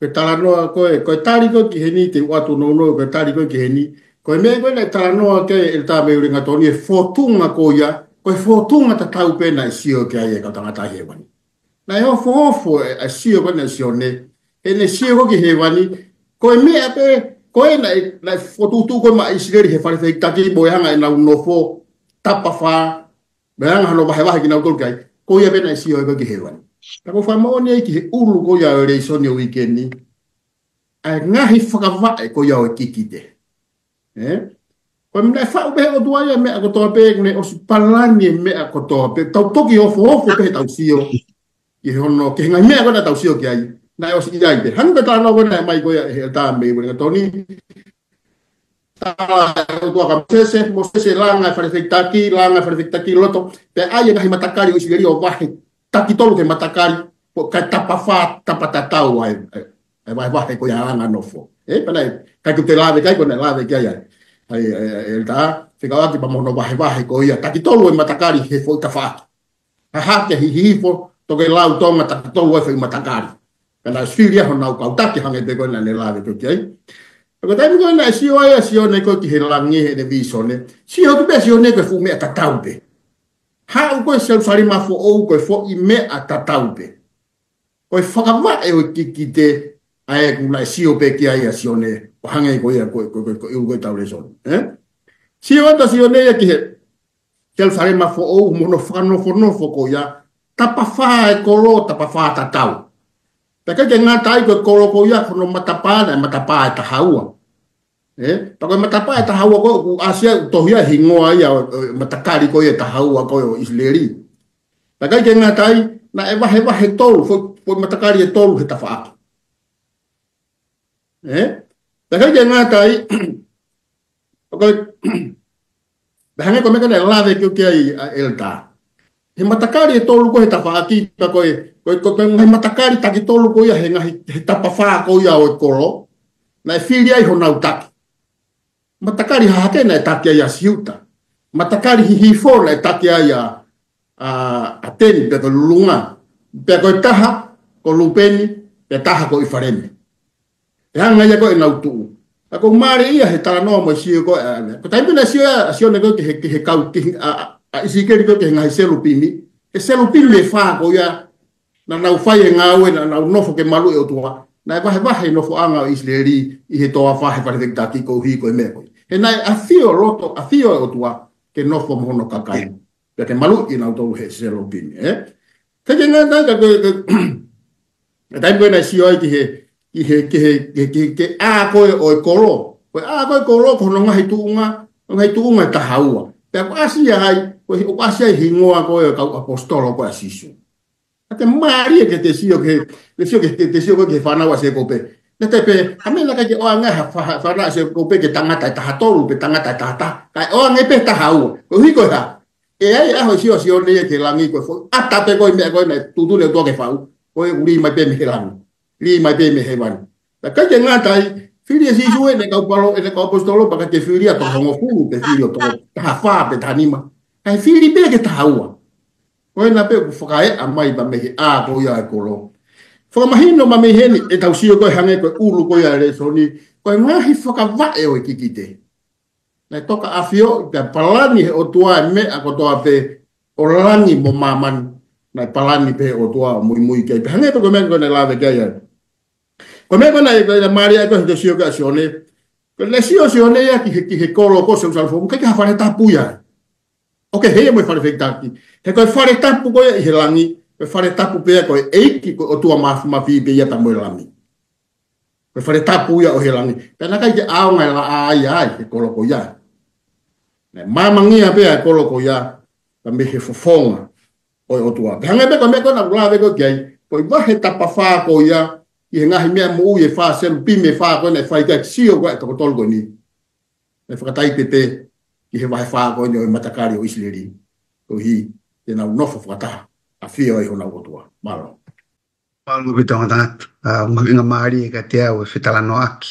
ko e talanoa ko ē, ko e tali ko ē ki heni, te u ʻoatu nounou, ko e tali ko ē ki heni. Ko e meʻa ko ē naʻe talanoa ki ai ʻEletā mei ʻUhingatonu, e fōtunga ko ia, ko e fōtunga tatau pē naʻe sio ki ai e kau tangata ʻi hēvani. Naʻe ofoofo e, e sio ko ē naʻe sio ʻe Sione, heʻene sio ko ē ki hēvani, ko e meʻa pē, ko ē naʻe, naʻe fokotuʻutuʻu ko ē maʻa ʻIsileli he fale fehikitaki mo e anga ʻenau nofo, tapafā, mo e anga hono vahevahe kinautolu ki ai, ko ia pē naʻe sio ko ē ki hēvani. Ka ʻoku ou fakamoʻoni ai ki he ʻulu ko ia ʻo e lēsoni ʻo e uike ni, ʻa e ngaahi fakavaʻe ko ia ʻo e kikite. Eh? Ko e meʻa naʻe faʻu pē ʻe he ʻOtua ia e meʻa kotoa pē, ne ʻosi palani e meʻa kotoa pē, tau toki ofoofo pē heʻetau sio. ki he hono, ki he ngaahi meʻa ko ē naʻa tau sio ki ai. Naʻe ʻosi ʻi ai pē. Hangē ko e talanoa ko ē naʻe ʻomai ko ia ʻe he ʻEletā mei Uelingatoni. Tala ʻe he ʻOtua kia Mōsese, Mōsese, langa e fale fehikitaki, langa e fale fehikitaki loto, pea ʻai e ngaahi matakali ʻo ʻIsileli ʻo vahe taki tolu ki he matakali, ko e kae tapafā, tapatatau ai, ʻa e, ʻa e vahevahe ko ia ʻa e anga nofo. ʻE, pea naʻe, ʻikai ke u toe lave ki ai, ko ʻene lave ki ai ʻa e, ʻa e, ʻa e, ʻa e ʻEletā, fekauʻaki pea mo hono vahevahe ko ia, taki tolu e matakali he foʻi tafaʻaki. Hahake, hihifo, Tokelau, Tonga, taki tolu e foʻi matakali. Pea naʻe ʻosi fili ia honau kau taki hangē pē ko ē naʻa ne lave ko ē ki ai. Pea ko e taimi ko ē naʻe sio ai ʻa Sione ko ē ki he langi heʻene vīsone. Sio ki pē ʻa Sione ko e fuʻu meʻa tatau pē. Haʻu ko ē Selūsalema foʻou ko e foʻi meʻa tatau pē. Ko e fakavaʻe ʻo e kikite ʻa ē ʻoku naʻe sio pē ki ai ʻa Sione. ʻO hangē ko ia ko, ko, ko, ko e ʻuhinga ko ē ʻetau lēsoni. ʻE? Sio atu ʻa Sione ia ki he Selūsalema foʻou mo hono fakanofonofo ko ia, tapafā e kolo, tapafā tatau. Pea ʻikai ke ngata ai ko e kolo ko ia, ko hono matapā, naʻe matapā ʻe taha ua. ʻE, pea ko e matapā ʻe taha ua ko ē, ʻoku ʻasi ai, ʻoku tohi ai e hingoa ia ʻo, ʻo e matakali ko ia ʻe taha ua ko ē ʻo ʻIsileli. Pea ʻikai ke ngata ai, naʻe vahevahe tolu, foʻi, foʻi matakali ʻe tolu he tafaʻaki. ʻE? Pea ʻikai ke ngata ai, ko e, pea hangē ko e meʻa ko ē naʻe lave ki ai ʻa e ʻEletā. He matakali ʻe tolu ko ē he tafaʻaki, pea ko e, ko e, ko e, ko e ngaahi matakali taki tolu ko ia he ngaahi, he tapafā ko ia ʻo e kolo, naʻe fili ai honau taki. Matakali hahake naʻe taki ai ʻa Siuta. Matakali hihifo naʻe taki ai ʻa, ʻa, ʻa Teni pea ko Lulunga. Pea ko e taha ko Lupeni, pea taha ko ʻIfalemi. ʻE hanga ia ko ē ʻenau tuʻu. Ka ʻoku mālie ia he talanoa mo e sio ko ē, ʻa, ko e taimi naʻe sio ai ʻa Sione ko ē ki he, ki he kau, ki he, ʻa, ʻa, ʻa ʻIsikeli ko ē ki he ngaahi selupimi. He selupimi ʻe fā ko ia, naʻa nau fai e ngāue, naʻa nau nofo ke maluʻi e ʻOtua. Naʻe vahevahe e nofoʻanga ʻo ʻIsileli ʻi he toafa he fale fehikitaki koeʻuhi ko e meʻa ko ia. He naʻe ʻafio loto, ʻafio e ʻOtua ke nofo mo hono kakai. Pea ke maluʻi kinautolu he selupimi, ʻe? Ka ke ngata ai ka ko e, ko e, e taimi ko ē naʻe sio ai ki he, ki he, ki he, ki he, ki he, ki he ʻā ko ē ʻo e kolo. Ko e ʻā ko ē ʻo e kolo ko hono ngaahi tuʻunga, ngaahi tuʻunga ʻe taha ua. Pea ʻoku ʻasi ai, ko e, ʻoku ʻasi ai e hingoa ko ē ʻo e kau ʻaposetolo ko ē ʻa Sīsū. Ka te mālie ke te sio ki he, ke sio ki he, ke te sio ki he fānau ʻa Sēkope. Naʻe te pehē, ʻa meʻa naʻe ʻikai ke ʻoange ha fā-, fānau ʻa Sēkope ke tangata ʻe taha tolu, pe tangata ʻe taha taha. Kae ʻoange pē taha ua. Koeʻuhi ko e hā? ʻE ʻi ai e ʻaho ʻe sio ai ʻa Sione ia ki he langi ko e foʻi ʻata pē ko e meʻa ko ē naʻe tuʻutuʻuni ʻe he ʻOtua ke fai. Ko e ʻoku lī mai pē mei he langi. Lī mai pē mei hēvani. Pea ʻikai ke ngata ai, fili ʻe Sīsū ʻene kau palo, ʻene kau ʻaposetolo, pea ʻikai ke fili ʻa e toko hongofulu, pe fili ʻa e toko taha fā, pe taha nima. Kae fili pē ki he taha ua. Ko ena pē ʻoku fakaeʻa mai pea mei he ʻā ko ia ʻo e kolo. Fakamahino mai mei heni, ʻetau sio ko ē hangē ko e ʻulu ko ia ʻo e lēsoni, ko e ngaahi fakavaʻe ʻo e kikite. Naʻe toka ʻafioʻi pea palani ʻe he ʻOtua e meʻa kotoa pē ʻo langi mo māmani, naʻe palani pē ʻe he ʻOtua ʻo muimui ki ai. Pea hangē pē ko e meʻa ko ē naʻe lave ki ai ʻa e. Ko e meʻa ko ē naʻe, naʻe mālie ai ko ē he sio ko ē ʻa Sione. Ko e naʻe sio ʻa Sione ia ki he, ki he kolo ko Selūsalema foʻou, ʻikai ke ʻi ai ha fale tapu ia. ʻOku ʻi ai mo e fale fehikitaki. He ko e fale tapu ko ia ʻi he langi, ko e fale tapu pē ia ko e ʻEiki, ko e ʻOtua Māfimafi pē ia pea mo e Lami. Ko e fale tapu ia ʻo e langi. Pea naʻe ʻikai ke ʻaonga e laʻā ia ai, he kolo ko ia. Naʻe māmangia pē ʻa e kolo ko ia, pea mei he fofonga ʻo e ʻOtua. Pea hangē pē ko e meʻa ko ē naʻa ku lave ko ē ki ai, ko e vahe tapafā ko ia, ʻi he ngaahi meʻa moʻui ʻe fā, selupimi ʻe fā ko ē naʻe fai ki ai e sio ko ē ʻa e toko tolu ko eni. Naʻe fakataipe pē ki he vahe fā ko eni ʻo e matakali ʻo ʻIsileli. Koeʻuhi, te nau nofo fakataha, ʻafio ai honau ʻOtua. Mālō. Mālō ʻaupito Tongatapu, ʻa, mahuʻinga mālie kiate au e fetalanoaʻaki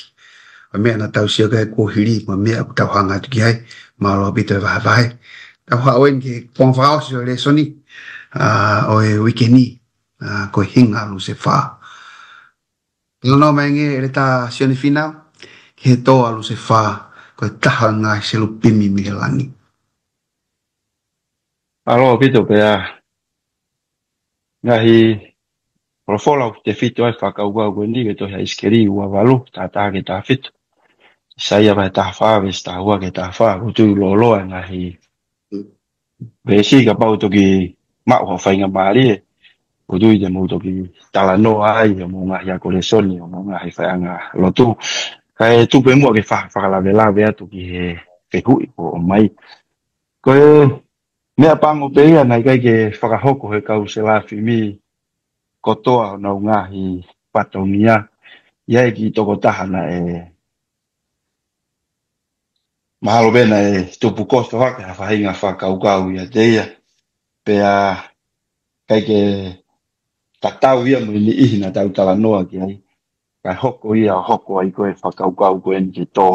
ʻo e meʻa naʻa tau sio ki ai kuo hili, mo e meʻa ʻoku tau hanga atu ki ai, mālō ʻaupito e vahevahe. Tau haʻu eni ki he konga fakaʻosi ʻo e lēsoni, ʻa, ʻo e uike ni, ʻa, ko e hinga ʻa Lusefā. Talanoa mai angē ʻEletā Sione Fīnau, ki he tō ʻa Lusefā, ko e taha ʻo e ngaahi selupimi mei he langi. Mālō ʻaupito pea. Ngaahi folofola ʻoku tefito ai e fakakaukau ko eni, ko e tohi ʻa ʻIsikeli ua valu, taha taha ki he taha fitu. ʻAisea vahe taha fā, veesi taha ua ki he taha fā, ʻoku tuʻu lōloa e ngaahi veesi kapau ʻe toki maʻu ha faingamālie, ʻoku ou tui te mou toki talanoa ai, ʻi hoʻomou ngaahi ako lēsoni, ʻi hoʻomou ngaahi faiʻanga lotu. Kae tuku pē muʻa ke fa-, fakalavelave atu ki he fehuʻi ʻoku ʻomai. Ko e meʻa pango pē ia naʻe ʻikai ke fakahoko ʻe he kau selafimi kotoa honau ngaahi fatongia. ʻI ai e kiʻi tokotaha naʻe mahalo pē naʻe tupu koso hake ha faʻahinga fakakaukau ʻiate ia. Pea ʻikai ke tatau ia mo e niʻihi naʻa tau talanoa ki ai. Kae hoko ia ʻo hoko ai ko e fakakaukau ko eni ke tō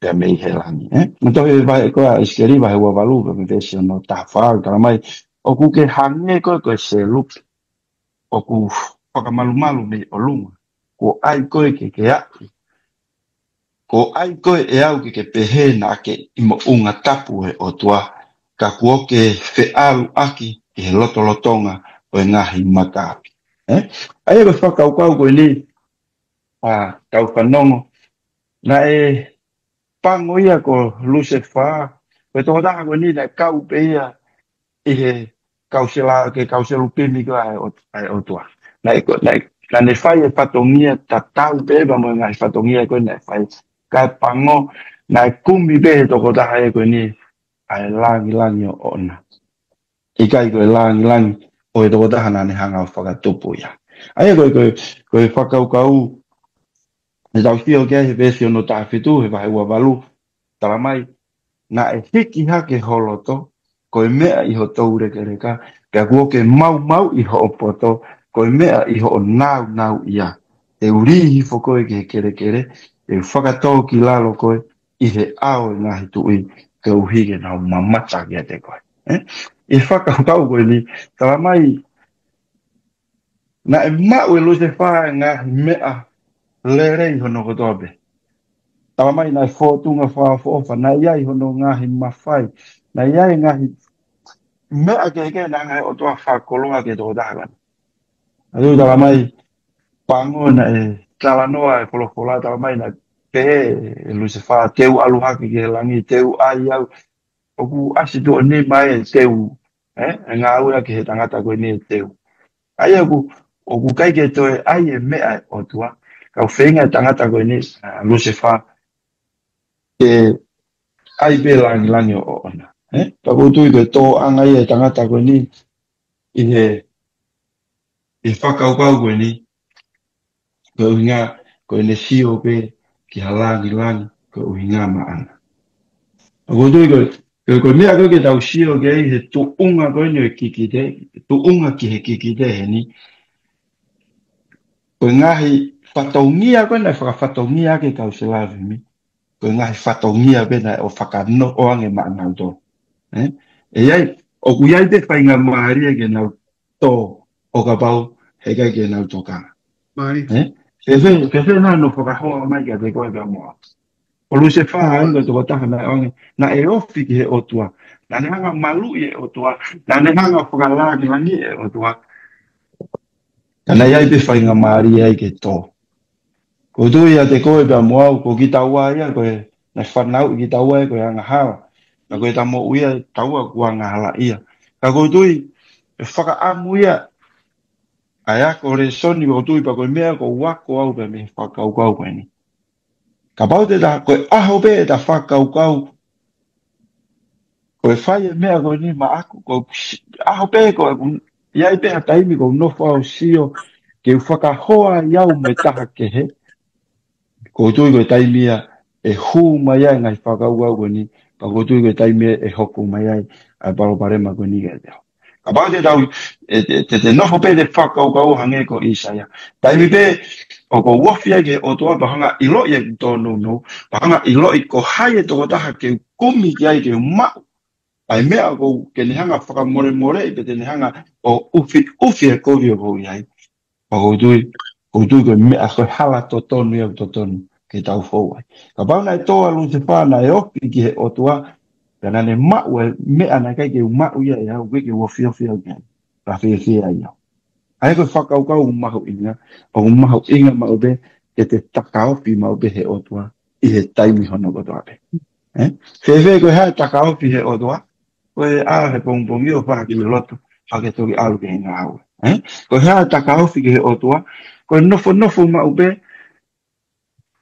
pea mei he langi, ē? Mo e tohi ʻa e vahe ko ē ʻa ʻIsikeli vahe ua valu pea mei he veesi hono taha fā ʻoku tala mai, ʻoku ke hangē ko e, ko e selupi ʻoku fakamalumalu mei ʻolunga, kuo ʻai koe ke ke aʻu. Kuo ʻai koe ʻe au ke ke pehē naʻa ke ʻi moʻunga tapu ʻo e ʻOtua, ka kuo ke feʻaluʻaki ki he lotolotonga ʻo e ngaahi makaʻapi. Ē? ʻA ia ko e fakakaukau ko eni, ʻa, tau fanongo, naʻe pango ia ko Lusefā, ko e tokotaha ko eni naʻe kau pē ia ʻi he kau sela-, ke kau selupimi ko ē ʻa e ʻOt-, ʻa e ʻOtua. Naʻe ko-, naʻe, naʻa ne fai e fatongia tatau pē pea mo e ngaahi fatongia ko ē naʻe fai. Kae pango, naʻe kumi pē he tokotaha ē ko eni ʻa e langilangi ʻoʻona. ʻIkai ko e langilangi ʻo e tokotaha naʻa ne hanga ʻo fakatupu ia. ʻA ia ko e, ko e, ko e fakakaukau ʻe tau sio ki ai he veesi hono taha fitu he vahe ua valu, tala mai, naʻe hiki hake ho loto, ko e meʻa ʻi ho toulekeleka, pea kuo ke maumauʻi hoʻo poto, ko e meʻa ʻi hoʻo naunau ia. Te u lī hifo koe ki he kelekele, te u fakatōkilalo koe ʻi he ʻao ʻo e ngaahi tuʻi, koeʻuhi ke nau mamata kiate koe. Ē? ʻI he fakakaukau ko eni, tala mai, naʻe maʻu ʻe Lusefā e ngaahi meʻa lelei hono kotoa pē. Tala mai naʻe fōtunga fakaʻofoʻofa, naʻe ʻi ai hono ngaahi mafai, naʻe ʻi ai e ngaahi meʻa kehekehe naʻe hanga ʻe he ʻOtua ʻo fakakoloa ki he tokotaha ko eni. ʻA ia tala mai, pango naʻe talanoa e folofola, tala mai naʻe pehē ʻe Lusefā, te u ʻalu hake ki he langi, te u ʻai au, ʻoku ʻasi tuʻo nima e teu, ē? E ngāue ʻa e tangata ko eni e teu. ʻA ia ʻoku, ʻoku ʻikai ke toe ʻai e meʻa ʻa e ʻOtua, ka ʻoku feinga e tangata ko eni, ʻa Lusefā, ke ʻai pē langilangi ʻoʻona. Ē? Ka ʻoku ou tui ko e tōʻanga ia e tangata ko eni, ʻi he, ʻi he fakakaukau ko eni, ko e ʻuhinga, ko ʻene sio pē ki ha langilangi, ko e ʻuhinga maʻana. ʻOku ou tui ko e, ko e, ko e meʻa ko ē ke tau sio ki ai he tuʻunga ko eni ʻo e kikite, tuʻunga ki he kikite heni, ko e ngaahi fatongia ko ē naʻe fakafatongia ʻaki e kau selupimi, ko e ngaahi fatongia pē naʻe ʻo fakanoʻo ange maʻanautolu. Ē? ʻE ʻi ai, ʻoku ʻi ai pē faingamālie ke nau tō ʻo kapau heʻikai ke nau tokanga. Mālie. Ē? Fēfē, fēfē naʻa nau fakahoa mai kiate koe pea mo au. Ko Lusefā ʻa e ongo tokotaha naʻe ʻoange, naʻe ofi ki he ʻOtua. Naʻa ne hanga maluʻi e ʻOtua. Naʻa ne hanga fakalangilangiʻi e ʻOtua. Ka naʻe ʻi ai pē faingamālie ai ke tō. ʻOku ou tui ʻiate koe pea mo au, ko kitaua ia, ko e, naʻe fanauʻi kitaua ia, ko e angahala. Ka ko e ta moʻui ia, taua kuo angahalaʻia. Ka ʻoku ou tui, ʻe fakaʻamu ia, ʻa e ako lēsoni, ʻoku ou tui pea ko e meʻa ʻoku ou ako au pē mei he fakakaukau ko eni. Kapau te ta, ko e ʻaho pē ʻe ta fakakaukau, ko e fai e meʻa ko eni maʻaku, ko e ʻaho pē ko e, ʻi ai pē ha taimi ʻoku ou nofo au ʻo sio, ke u fakahoa ai au mo e taha kehe. ʻOku ou tui ko e taimi ia ʻe hū mai ai e ngaahi fakakaukau ko eni, pea ʻoku ou tui ko e taimi ia ʻe hoko mai ai ʻa e palopalema ko eni kiate au. Kapau te tau, ʻe, te, te, te nofo pē te fakakaukau hangē ko ʻĪsaia. Taimi pē ʻoku ou ofi ai ki he ʻOtua pea hanga ʻiloʻi ʻeku tōnounou, pea hanga ʻiloʻi ko hai e tokotaha ke u kumi ki ai ke u maʻu ʻa e meʻa ʻoku ou, ke ne hanga fakamolemoleʻi pe te ne hanga ʻo ʻufiʻufi e kovi ʻoku ou ʻi ai. Pea ʻoku ou tui, ʻoku ou tui ko e meʻa ko e hala totonu ia ʻoku totonu ke tau fou ai. Kapau naʻe tō ʻa Lusefā naʻe ofi ki he ʻOtua, ka naʻa ne maʻu e meʻa naʻe ʻikai ke u maʻu ia ʻe au, ʻikai ke u ofiofi au ki ai. Ka fēfē ai au. ʻA ia ko e fakakaukau ʻoku mahuʻinga, ʻoku mahuʻinga maʻu pē, ke te takaofi maʻu pē he ʻOtua, ʻi he taimi hono kotoa pē. Ē? Fēfē ko e hā e takaofi he ʻOtua, ko e ʻā he pongipongi ʻo fai ha kiʻi lotu, pea ke toki ʻalu ki he ngāue. Ē? Ko e hā e takaofi ki he ʻOtua, ko e nofonofo maʻu pē,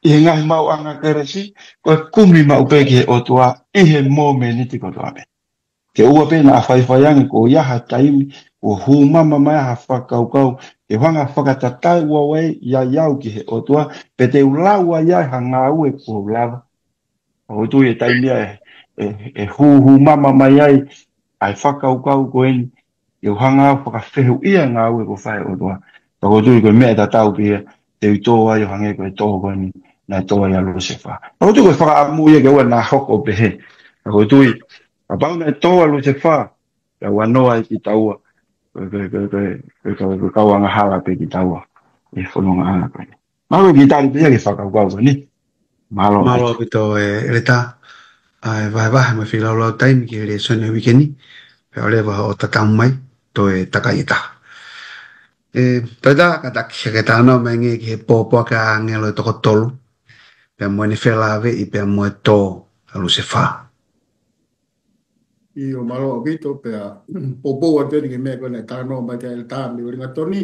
ʻi he ngaahi maʻuʻanga kelesi, ko e kumi maʻu pē ki he ʻOtua, ʻi he mōmeniti kotoa pē. Ke ʻoua pē naʻa faifai ange, ko ia ha taimi, kuo hū mama mai ha fakakaukau, Te u hanga ʻo fakatatau ʻa e ʻiate au ki he ʻOtua, pea te u lau ai ʻa e ngāue kuo u lava. Ka ʻoku ou tui ʻe taimi ia ʻe, ʻe, ʻe hūhū mama mai ai ʻa e fakakaukau ko eni, te u hanga ʻo fakafehuʻia e ngāue kuo fai ʻe he ʻOtua. Ka ʻoku ou tui ko e meʻa tatau pē ia, te u tō ai ʻo hangē ko e tō ko eni naʻe tō ai ʻa Lusefā. Ka ʻoku ou tui ko e fakaʻamu ia ke ʻoua naʻa hoko ʻo pehē. Ka ʻoku ou tui, kapau naʻe tō ʻa Lusefā, pea ʻoua naʻa ai kitaua ko e, ko e, ko e, ko e, ko e, ko e, ko e kau angahala pē kitaua ʻi he fonongaʻanga ko eni. Mālō ki he tali pē ia ki he fakakaukau ko eni. Mālō. Mālō ʻaupito ʻEletā. ʻA e vahevahe mo e feilaulau taimi ki he lēsoni ʻo e uike ni. Pea ʻoua leva ʻo tatau mai, toe takai ʻe taha. ʻE, toe taha kātaki ke talanoa mai angē ki he pōpoaki ʻa e ʻāngelo ʻe toko tolu. Pea mo ʻene felāveʻi pea mo e tō ʻa Lusefā. ʻIo, mālō ʻaupito pea poupou atu eni ki he meʻa ko ē naʻe talanoa mai ki ai ʻEletā mei Uelingatoni.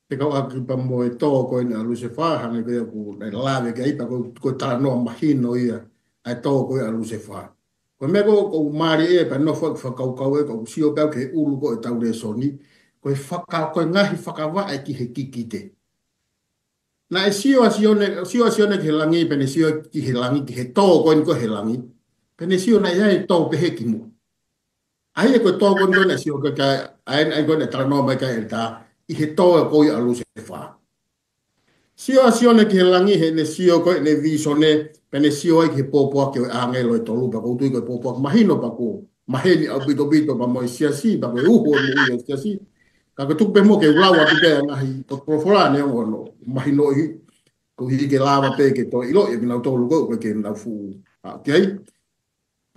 Fekauʻaki pea mo e tō ko eni ʻa Lusefā, hangē ko ia ʻoku ne lave ki ai pea ko, ko e talanoa mahino ia, ʻa e tō ko ia ʻa Lusefā. Ko e meʻa ko, ʻoku ou mālieʻia ia pea nofo ʻeku fakakaukau ē, ʻoku ou sio pē au ki he ʻulu ko ē ʻetau lēsoni, ko e faka-, ko e ngaahi fakavaʻe ki he kikite. Naʻe sio ʻa Sione, sio ʻa Sione ki he langi, pea ne sio ki he langi, ki he tō ko eni ko ē he langi. Pea ne sio naʻe ʻi ai e tō pehē ki muʻa. ʻA ia ko e tō ko eni ko ē naʻe sio ki ai, ʻa ia, ʻa ia ko ē naʻe talanoa mai ki ai ʻEletā, ʻi he tō ko ia ʻa Lusefā. Sio ʻa Sione ki he langi heʻene sio ko ē ʻene vīsone, pea ne sio ai ki he pōpoaki ʻo e ʻāngelo ʻe tolu, pea ʻoku ou tui ko e pōpoaki mahino pea kuo maheni ʻaupito ʻaupito pea mo e siasi, pea ko e uho ʻo e moʻui ʻa e siasi. Ka ʻoku ou tuku pē muʻa ke u lau atu pē ʻa e ngaahi potu folofola neongo hono mahinoʻi, koeʻuhi ke lava pē ke toe ʻiloʻi ʻe kinautolu ko ē ʻoku ʻikai ke nau fuʻu aʻu ki ai.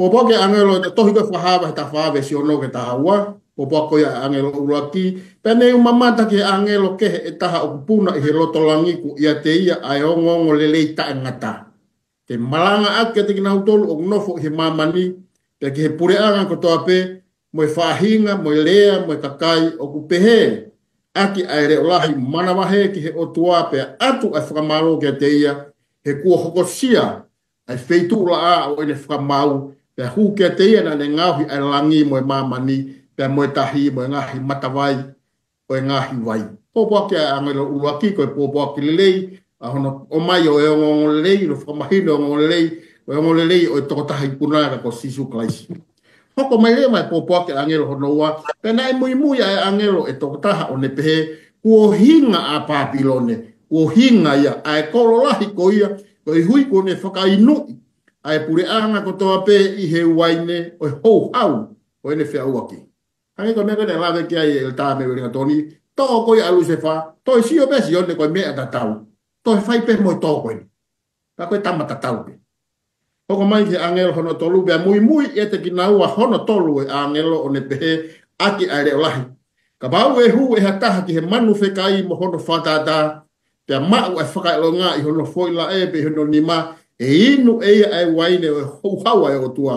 Pōpoaki ʻa e ʻāngelo, tohi ko ē Fakahā vahe taha fā veesi ono ki he taha ua, pōpoaki ko ia ʻa e ʻāngelo ʻuluaki, pea ne u mamata ki he ʻāngelo kehe ʻe taha ʻoku puna ʻi he loto langi kuo ʻiate ia ʻa e ongoongolelei taʻengata. Ke malangaʻaki kiate kinautolu ʻoku nofo ʻi he māmani, pea ki he puleʻanga kotoa pē, mo e faʻahinga, mo e lea, mo e kakai, ʻoku pehē ʻaki ʻa e leʻo lahi manavahē ki he ʻOtua pea ʻatu ʻa e fakamālō kiate ia, he kuo hokosia ʻa e feituʻulaʻā ʻo ʻene fakamaau, pea hū kiate ia naʻa ne ngaohi ʻa e langi mo e māmani, pea mo e tahi, mo e ngaahi matavai ʻo e ngaahi vai. Pōpoaki ʻa e ʻāngelo ʻuluaki ko e pōpoaki lelei, ʻa hono ʻomai ʻo e ongoongolelei, hono fakamahino e ongoongolelei, ʻo e ongoongolelei ʻo e tokotaha ʻoku puna ka ko Sīsū Kalaisi. Hoko mai leva e pōpoaki ʻa e ʻāngelo hono ua, pea naʻe muimui ʻa e ʻāngelo ʻe toko taha ʻo ne pehē, kuo hinga ʻa Pāpilone, kuo hinga ia ʻa e kolo lahi ko ia, koeʻuhi kuo ne fakaʻinuʻi ʻa e puleʻanga kotoa pē ʻi he uaine ʻo e houhau ʻo ʻene feʻauaki. Hangē ko e meʻa ko ē naʻe lave ki ai ʻEletā mei Uelingatoni, tō ko ia ʻa Lusefā, toe sio pē Sione ko e meʻa tatau, toe fai pē mo e tō ko eni. Ka ko e tama tatau pē. Hoko mai ki he ʻāngelo hono tolu, pea muimui ʻiate kinaua hono tolu e ʻāngelo ʻo ne pehē ʻaki ʻa e leʻo lahi, kapau ʻe hū ʻe ha taha ki he manu fekai mo hono fakatātā, pea maʻu ʻa e fakaʻilonga ʻi hono foʻi laʻe pe ʻi hono nima, ʻe inu ʻe ia ʻa e uaine ʻo e houhau ʻa e ʻOtua,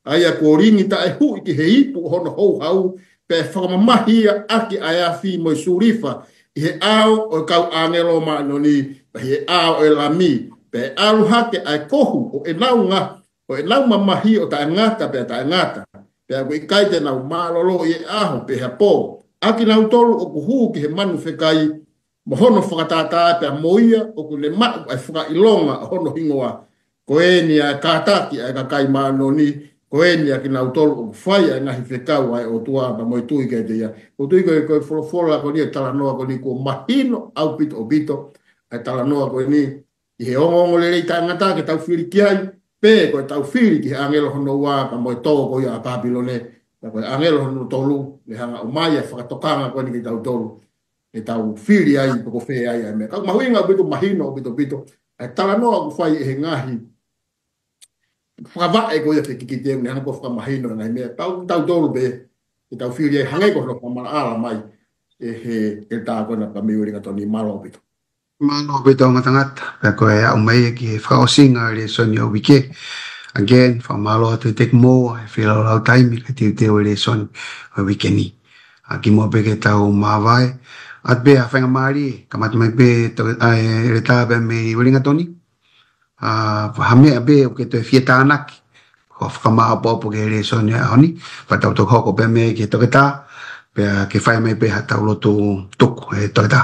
ʻa ia kuo lingi taʻehuʻi ki he ipu ʻo hono houhau, pea ʻe fakamamahi ia ʻaki ʻa e afi mo e sulifa ʻi he ʻao ʻo e kau ʻāngelo māʻoniʻoni, pea ʻi he ʻao ʻo e Lami, pea ʻe ʻalu hake ʻa e kohu ʻo ʻenau nga-, ʻo ʻenau mamahi ʻo taʻengata pea taʻengata, pea ʻoku ʻikai te nau mālōlō ʻi he ʻaho pe ha pō, ʻa kinautolu ʻoku hū ki he manu fekai mo hono fakatātā, pea mo ia ʻoku ne maʻu ʻa e fakaʻilonga ʻo hono hingoa. Ko eni ʻa e kātaki ʻa e kakai māʻoniʻoni, ko eni ʻa kinautolu ʻoku fai ʻa e ngaahi fekau ʻa e ʻOtua pea mo e tui kiate ia. ʻOku ou tui ko e, ko e folofola ko eni, e talanoa ko eni kuo mahino ʻaupito ʻaupito ʻa e talanoa ko eni, ʻi he ongoongolelei taʻengata ke tau fili ki ai, pe ko ʻetau fili ki he ʻāngelo hono ua pea mo e tō ko ia ʻa Pāpilone, pea ko e ʻāngelo hono tolu, ne hanga ʻo ʻomai ʻa e fakatokanga ko eni kiate kitautolu, ʻetau fili ai pe ko fē ai ʻa e meʻa. Ka ʻoku mahuʻinga ʻaupito, mahino ʻaupito ʻaupito ʻa e talanoa ʻoku fai ʻe he ngaahi fakavaʻe ko ia ki he kikite, ne hanga ʻo fakamahino e ngaahi meʻa. Tau, tautolu pē ke tau fili ai hangē ko hono fakamaʻalaʻala mai ʻe he, ʻEletā ko ena pea mei Uelingatoni. Mālō ʻaupito. Mālō ʻaupito Ngatangata, pea ko e aʻu mai ia ki he fakaʻosinga ʻo e lēsoni ʻo e uike. Again, fakamālō atu kiate kimoua he feilaulau taimi kae teuteu e lēsoni ʻo e uike ni. ʻA, kimuʻa pē ke tau māvae atu pē ʻa e faingamālie, kamata mai pē to-, ʻa e ʻEletā pea mei Uelingatoni. ʻA, ha meʻa pē ʻoku ke toe fie tānaki, ko e fakamāʻopoʻopo ki he lēsoni ʻo e ʻaho ni, pea tau toki hoko pē mei ai ki he toketā, pea ke fai mai pē haʻatau lotu tuku, ʻe Toketā.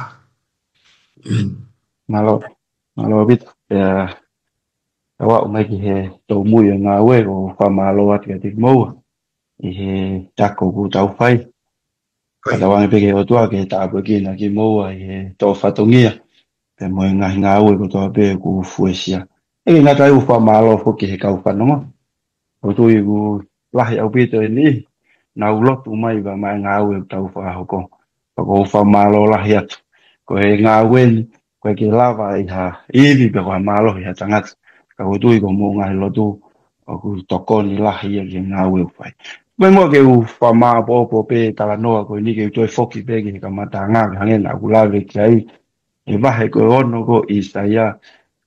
Mālō, mālō ʻaupito. Pea, tau aʻu mai ki he tōmui ʻo e ngāue, ʻoku ou fakamālō atu kiate kimoua ʻi he ako kuo tau fai. Ko ia. Pea tauange pē ki he ʻOtua ke tāpuekina kimoua ʻi he toʻo fatongia pea mo e ngaahi ngāue kotoa pē kuo fuesia. ʻIkai ngata ai, ʻoku ou fakamālō foki ki he kau fanongo. ʻOku ou tui ʻoku lahi ʻaupito e niʻihi naʻa nau lotu mai pea maʻu e ngāue ʻoku tau fakahoko. Pea ʻoku ou fakamālō lahi atu. Ko e ngāue ni, ʻoku ʻikai ke lava ʻe ha ivi pe ko ha mālohi ʻa e tangata. Ka ʻoku ou tui ko hoʻomou ngaahi lotu ʻoku tokoni lahi ia ki he ngāue ʻoku fai. Pea muʻa ke u fakamāʻopoʻopo pē talanoa ko eni ke u toe foki pē ki he kamataʻanga, hangē naʻa ku lave ki ai, ʻi he vahe ko e ono ko ē ʻo ʻIsaia,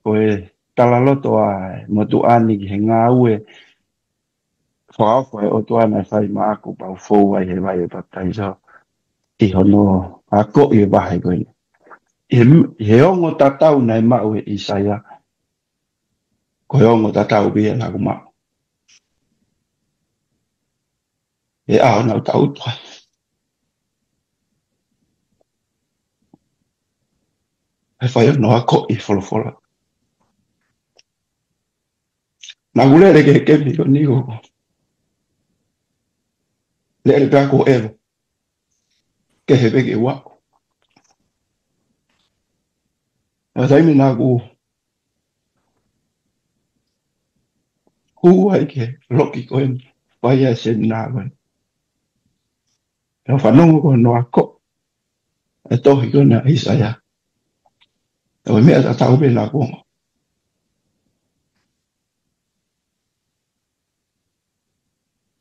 ko e talaloto ʻa e motuʻa ni ki he ngāue fakaofo ʻa e ʻOtua naʻe fai maʻaku pea u fou ai he vai ʻo e papitaiso, ʻi hono akoʻi e vahe ko ē. ʻI he, ʻi he ongo tatau naʻe maʻu ʻe ʻIsaia, ko e ongo tatau pē ia naʻa ku maʻu. ʻE ʻaho naʻa ku tangutu ai, ʻe fai hono akoʻi e folofola. Naʻa ku lele ki he kemi ko eni ʻoku lele pē ʻaku ʻeva. Kehe pē ke u ako. ʻI he taimi naʻa ku hū ai ki he loki ko eni, fai ai e seminā ko eni, naʻa ku fanongo ki hono ako e tohi ko ena ʻa ʻIsaia. Ko e meʻa tatau pē naʻa ku ongo.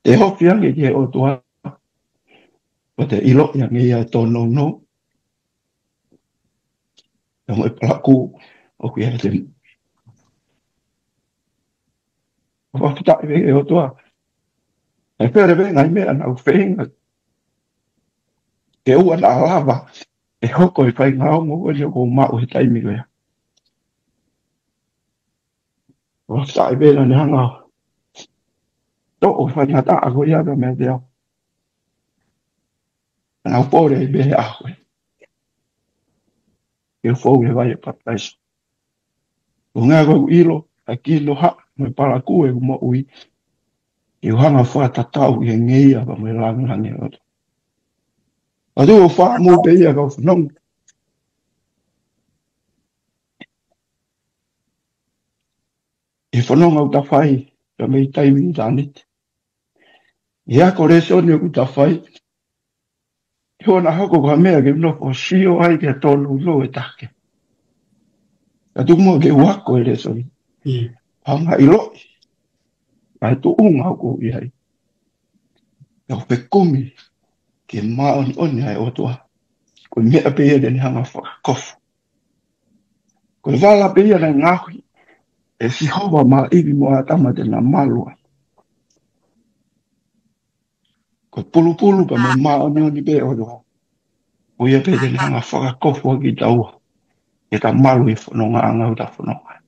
Te ofi ange ki he ʻOtua, pea te ʻiloʻi ange ia ʻe tōnounou, ʻa e ongo palakū ʻoku ʻiate kimoua. Fakafetaʻi ki he ʻOtua, ʻe pehē pē ngaahi meʻa naʻa ku feinga ke ʻoua naʻa lava ʻe hoko e faʻahinga ongo ko eni ʻoku ou maʻu he taimi ko ia. Fakafetaʻi pē naʻa ne hanga ʻo toʻo e faingataʻa ko ia meiate au. Naʻa ku pole ai pē he ʻaho ko ē ke u fou he vai ʻo e papitaiso. Ko e ʻuhinga ko ʻeku ʻilo ʻa e kinohaʻa mo e palakū ʻeku moʻui, ke u hanga ʻo fakatatau ki he ngeia pea mo e lāngilangi ʻo e ʻOtua. Pea tuku ke u fakamoʻoni pē ia kau fanongo, ʻi he fononga ʻoku ta fai pea mei taimi ki ʻitāniti, ʻi he ako lēsoni ʻoku ta fai, ʻi hono hoko ko ha meʻa ke u nofo ʻo sio ai ke tōnounou e taha kehe. Ka tuku muʻa ke u ako e lēsoni, Mm. hanga ʻo ʻiloʻi ʻa e tuʻunga ʻoku ou ʻi ai, pea u fekumi ki he māʻoniʻoni ʻa e ʻOtua. Ko e meʻa pē ia te ne hanga ʻo fakakofu. Ko e vala pē ia naʻe ngaohi ʻe Sihova maʻa ʻIvi mo ʻĀtama te na malu ai. Ko e pulupulu pea mo e māʻoniʻoni pē ʻo e ʻOtua, ko ia pē te ne hanga ʻo fakakofu ʻaki kitaua ke ta malu ʻi he fonongaʻanga ʻoku ta fononga ai.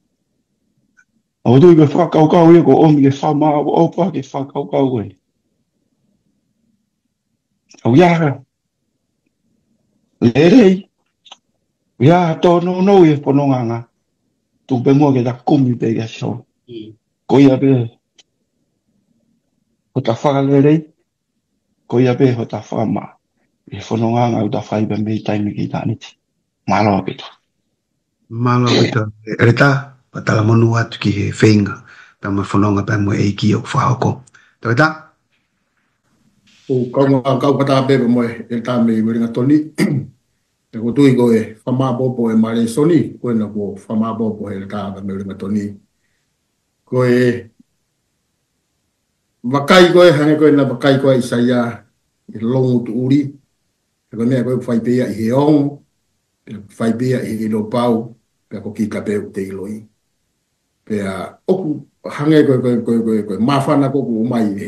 ʻOku ou tui ko e fakakaukau ia ʻoku ʻomi ke fakamāʻopoʻopo ʻaki e fakakaukau ko eni. ʻOku ʻi ai ha lelei, ʻoku ʻi ai ha tōnounou ʻi he fonongaʻanga, tuku pē muʻa ke ta kumi pē kia Sihova. Mm. Ko ia pē hota fakalelei, ko ia pē hota fakamaʻa ʻi he fonongaʻanga ʻoku ta fai pea mei taimi ki ʻitāniti. Mālō ʻaupito. Mālō ʻaupito. ʻEletā, pea talamonū atu ki he feinga pea mo e fononga pea mo e ʻEiki ʻoku fakahoko. Toketā? ʻOku ou kau, kau fakataha pē mo e ʻEletā mei Uelingatoni. ʻOku ou tui ko e fakamāʻopoʻopo ʻema lēsoni ko ena kuo fakamāʻopoʻopo ʻe he ʻEletā mei Uelingatoni, ko e vakai ko ē, hangē ko ena vakai ko ē ʻa ʻIsaia ʻi he longomoʻua ʻuli, he ko e meʻa ko ē ʻoku fai pē ia ʻi he ongo, ʻoku fai pē ia ʻi he ʻilo pau, pea ko kita pē ʻoku te ʻiloʻi. Pea ʻoku hangē ko e, ko e, ko e, ko e, ko e māfana ko ē ʻoku ʻomai ʻe he,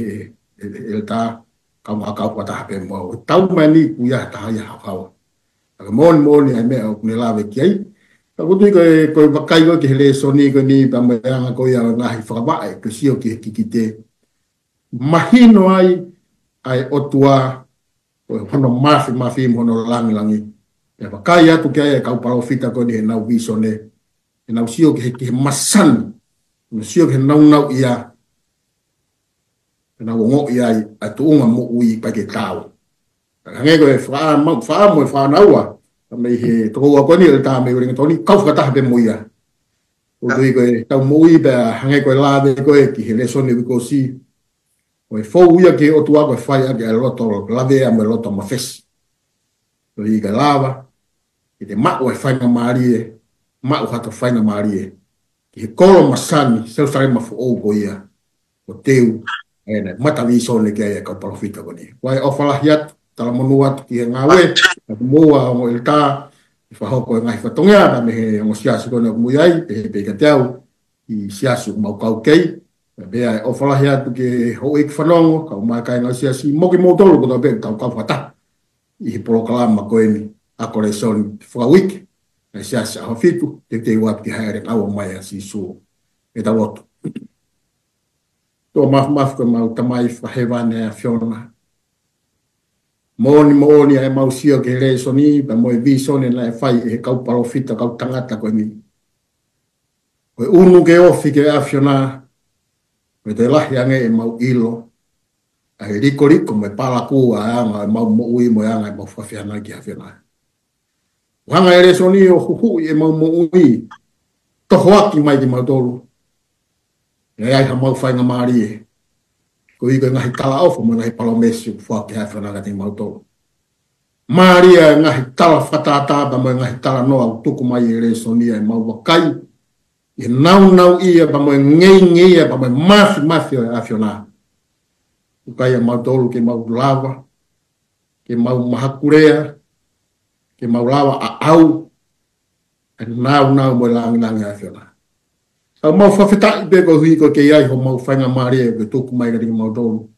he, he ʻEletā, kau fakataha pē mo au. Tau mai ni ʻoku ʻi ai ha taha ia ha fau. Ka ko e moʻoni moʻoni ʻa e meʻa ʻoku ne lave ki ai. Ka ʻoku ou tui ko e, ko e vakai ko ē ki he lēsoni ko eni pea mo e anga ko ia ʻo e ngaahi fakavaʻe, ke sio ki he kikite, mahino ai ʻa e ʻOtua Ko hono mafimafi mo hono langilangi. Pea vakai atu ki ai e kau palōfita ko eni heʻenau vīsone. Heʻenau sio ki he, ki he masani. Heʻenau sio ki he naunauʻia. Heʻenau ongoʻi ai ʻa e tuʻunga moʻui ʻoku ʻikai ke taau. Hangē ko e fakaʻamu, fakaʻamu e fānau ʻa mei he tokoua ko eni ʻEletā mei Uelingatoni, kau fakataha pē mo ia. ʻOku ou tui ko ʻetau moʻui pea hangē ko e lave ko ē ki he lēsoni uike kuo ʻosi. Ko e fou ia ki he ʻOtua ko e fai ʻaki ʻa e loto lavea mo e loto mafesi. Ko ia ʻikai lava ke te maʻu e faingamālie, maʻu hato faingamālie ki he kolo masani, Selusalema foʻou ko ia, ʻo teu ʻa e mata vīsone ki ai e kau palōfita ko eni. Ko ia ʻofa lahi atu, talamonū atu ki he ngāue, ʻa e moua ongo ʻeletā, ʻi he fakahoko e ngaahi fatongia, pea mei he ongo siasi ko ena ʻoku mui ai, pehē pē kiate au, ʻi he siasi ʻoku mau kau ki ai, pea ʻofa lahi atu ki he houʻeiki fanongo, kau mai kāinga siasi, mo kimoutolu kotoa pē ʻoku kau fakataha ʻi he polokalama ko eni, ako lēsoni fakauike, ʻa e siasi ʻAhofitu, teuteu atu ki he hāʻele ʻauha mai ʻa Sīsū. Ke tau lotu. ʻOtua mafimafi ko ʻemau Tamai fakahēvani ʻa e ʻAfiona. Moʻoni moʻoni ʻa ʻemau sio ki he lēsoni, pea mo e vīsone naʻe fai ʻe he kau palōfita, kau tangata ko eni. Ko e ʻunu ke ofi ki he ʻAfiona, ko e toe lahi ange ʻemau ʻilo ʻa e likoliko mo e palakū ʻa e anga ʻemau moʻui mo e anga ʻemau fakafeangai ki he ʻAfiona. ʻOku hanga ʻe he lēsoni ʻo huhuʻi ʻemau moʻui, tohoakiʻi mai kimautolu. ʻE ʻi ai haʻamau faingamālie, koeʻuhi ko e ngaahi talaʻofa mo e ngaahi palōmesi ʻoku foaki ʻe he ʻAfiona kiate kimautolu. Mālie ʻa e ngaahi tala fakatātā pea mo e ngaahi talanoa ʻoku tuku mai ʻi he lēsoni ʻa ʻemau vakai, ʻi he naunauʻia pea mo e ngeingeia pea mo e mafimafi ʻo e ʻAfiona. ʻOku ʻikai ʻamautolu ke mau lava ke mau mahakulea, ke mau lava ʻo ʻaʻau ʻa e naunau mo e langilangi ʻa e ʻAfiona. Ka ʻoku mau fakafetaʻi pē koeʻuhi ko e kei ʻi ai hoʻomau faingamālie ke tuku mai kiate kimautolu.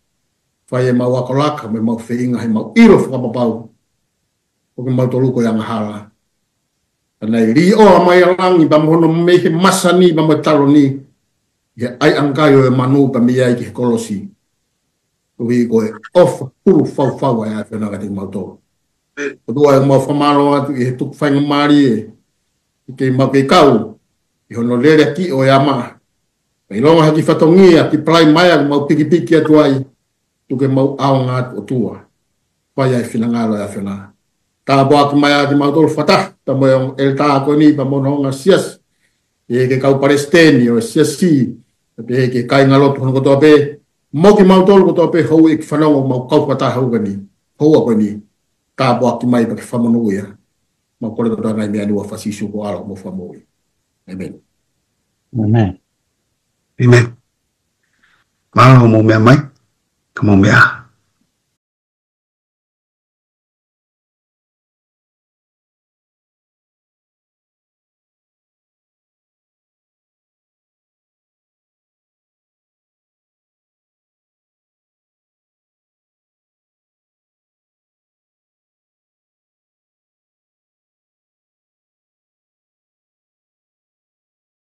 Fai ʻemau ako laka mo ʻemau feinga heʻemau ʻilo fakapapau ko kimautolu ko e angahala. Ka naʻe liʻoa mai ʻa langi pea mo hono mei he masani pea mo e taloni, ʻi he ʻaiʻangakai ʻo e manu pea mei ai ki he kolosi. Koeʻuhi ko e ʻofa hulu faufau ʻa e ʻAfiona kiate kimautolu. ʻOtua ʻoku mau fakamālō atu ʻi he tuku faingamālie ʻi he kei mau kei kau ʻi hono lele ʻaki ʻo e ama. Pea ʻilonga ha kiʻi fatongia, kiʻi palai mai ʻoku mau pikipiki atu ai, tuku ke mau ʻaonga atu ʻOtua. Fai ʻa e finangalo ʻo e ʻAfiona. Tāpuaki mai ʻa kimautolu fakataha, pea mo e ongo ʻeletā ko eni, pea mo hono ongo siasi. ʻI he kau palesiteni ʻo e siasi, pea pehē ki he kāingalotu hono kotoa pē, mo kimautolu kotoa pē, houʻeiki fanongo ʻoku mau kau fakataha ʻi he ʻaho ni, houa ko eni, tāpuaki mai pea ke fakamonūʻia. Mau kole kotoa e ngaahi meʻa ni ʻi he huafa ʻo Sīsū ko e ʻAlo mo e Fakamoʻui. ʻĒmeni. ʻĒmeni. ʻĒmeni. Mālō hoʻomou meʻa mai, ka mou meʻa.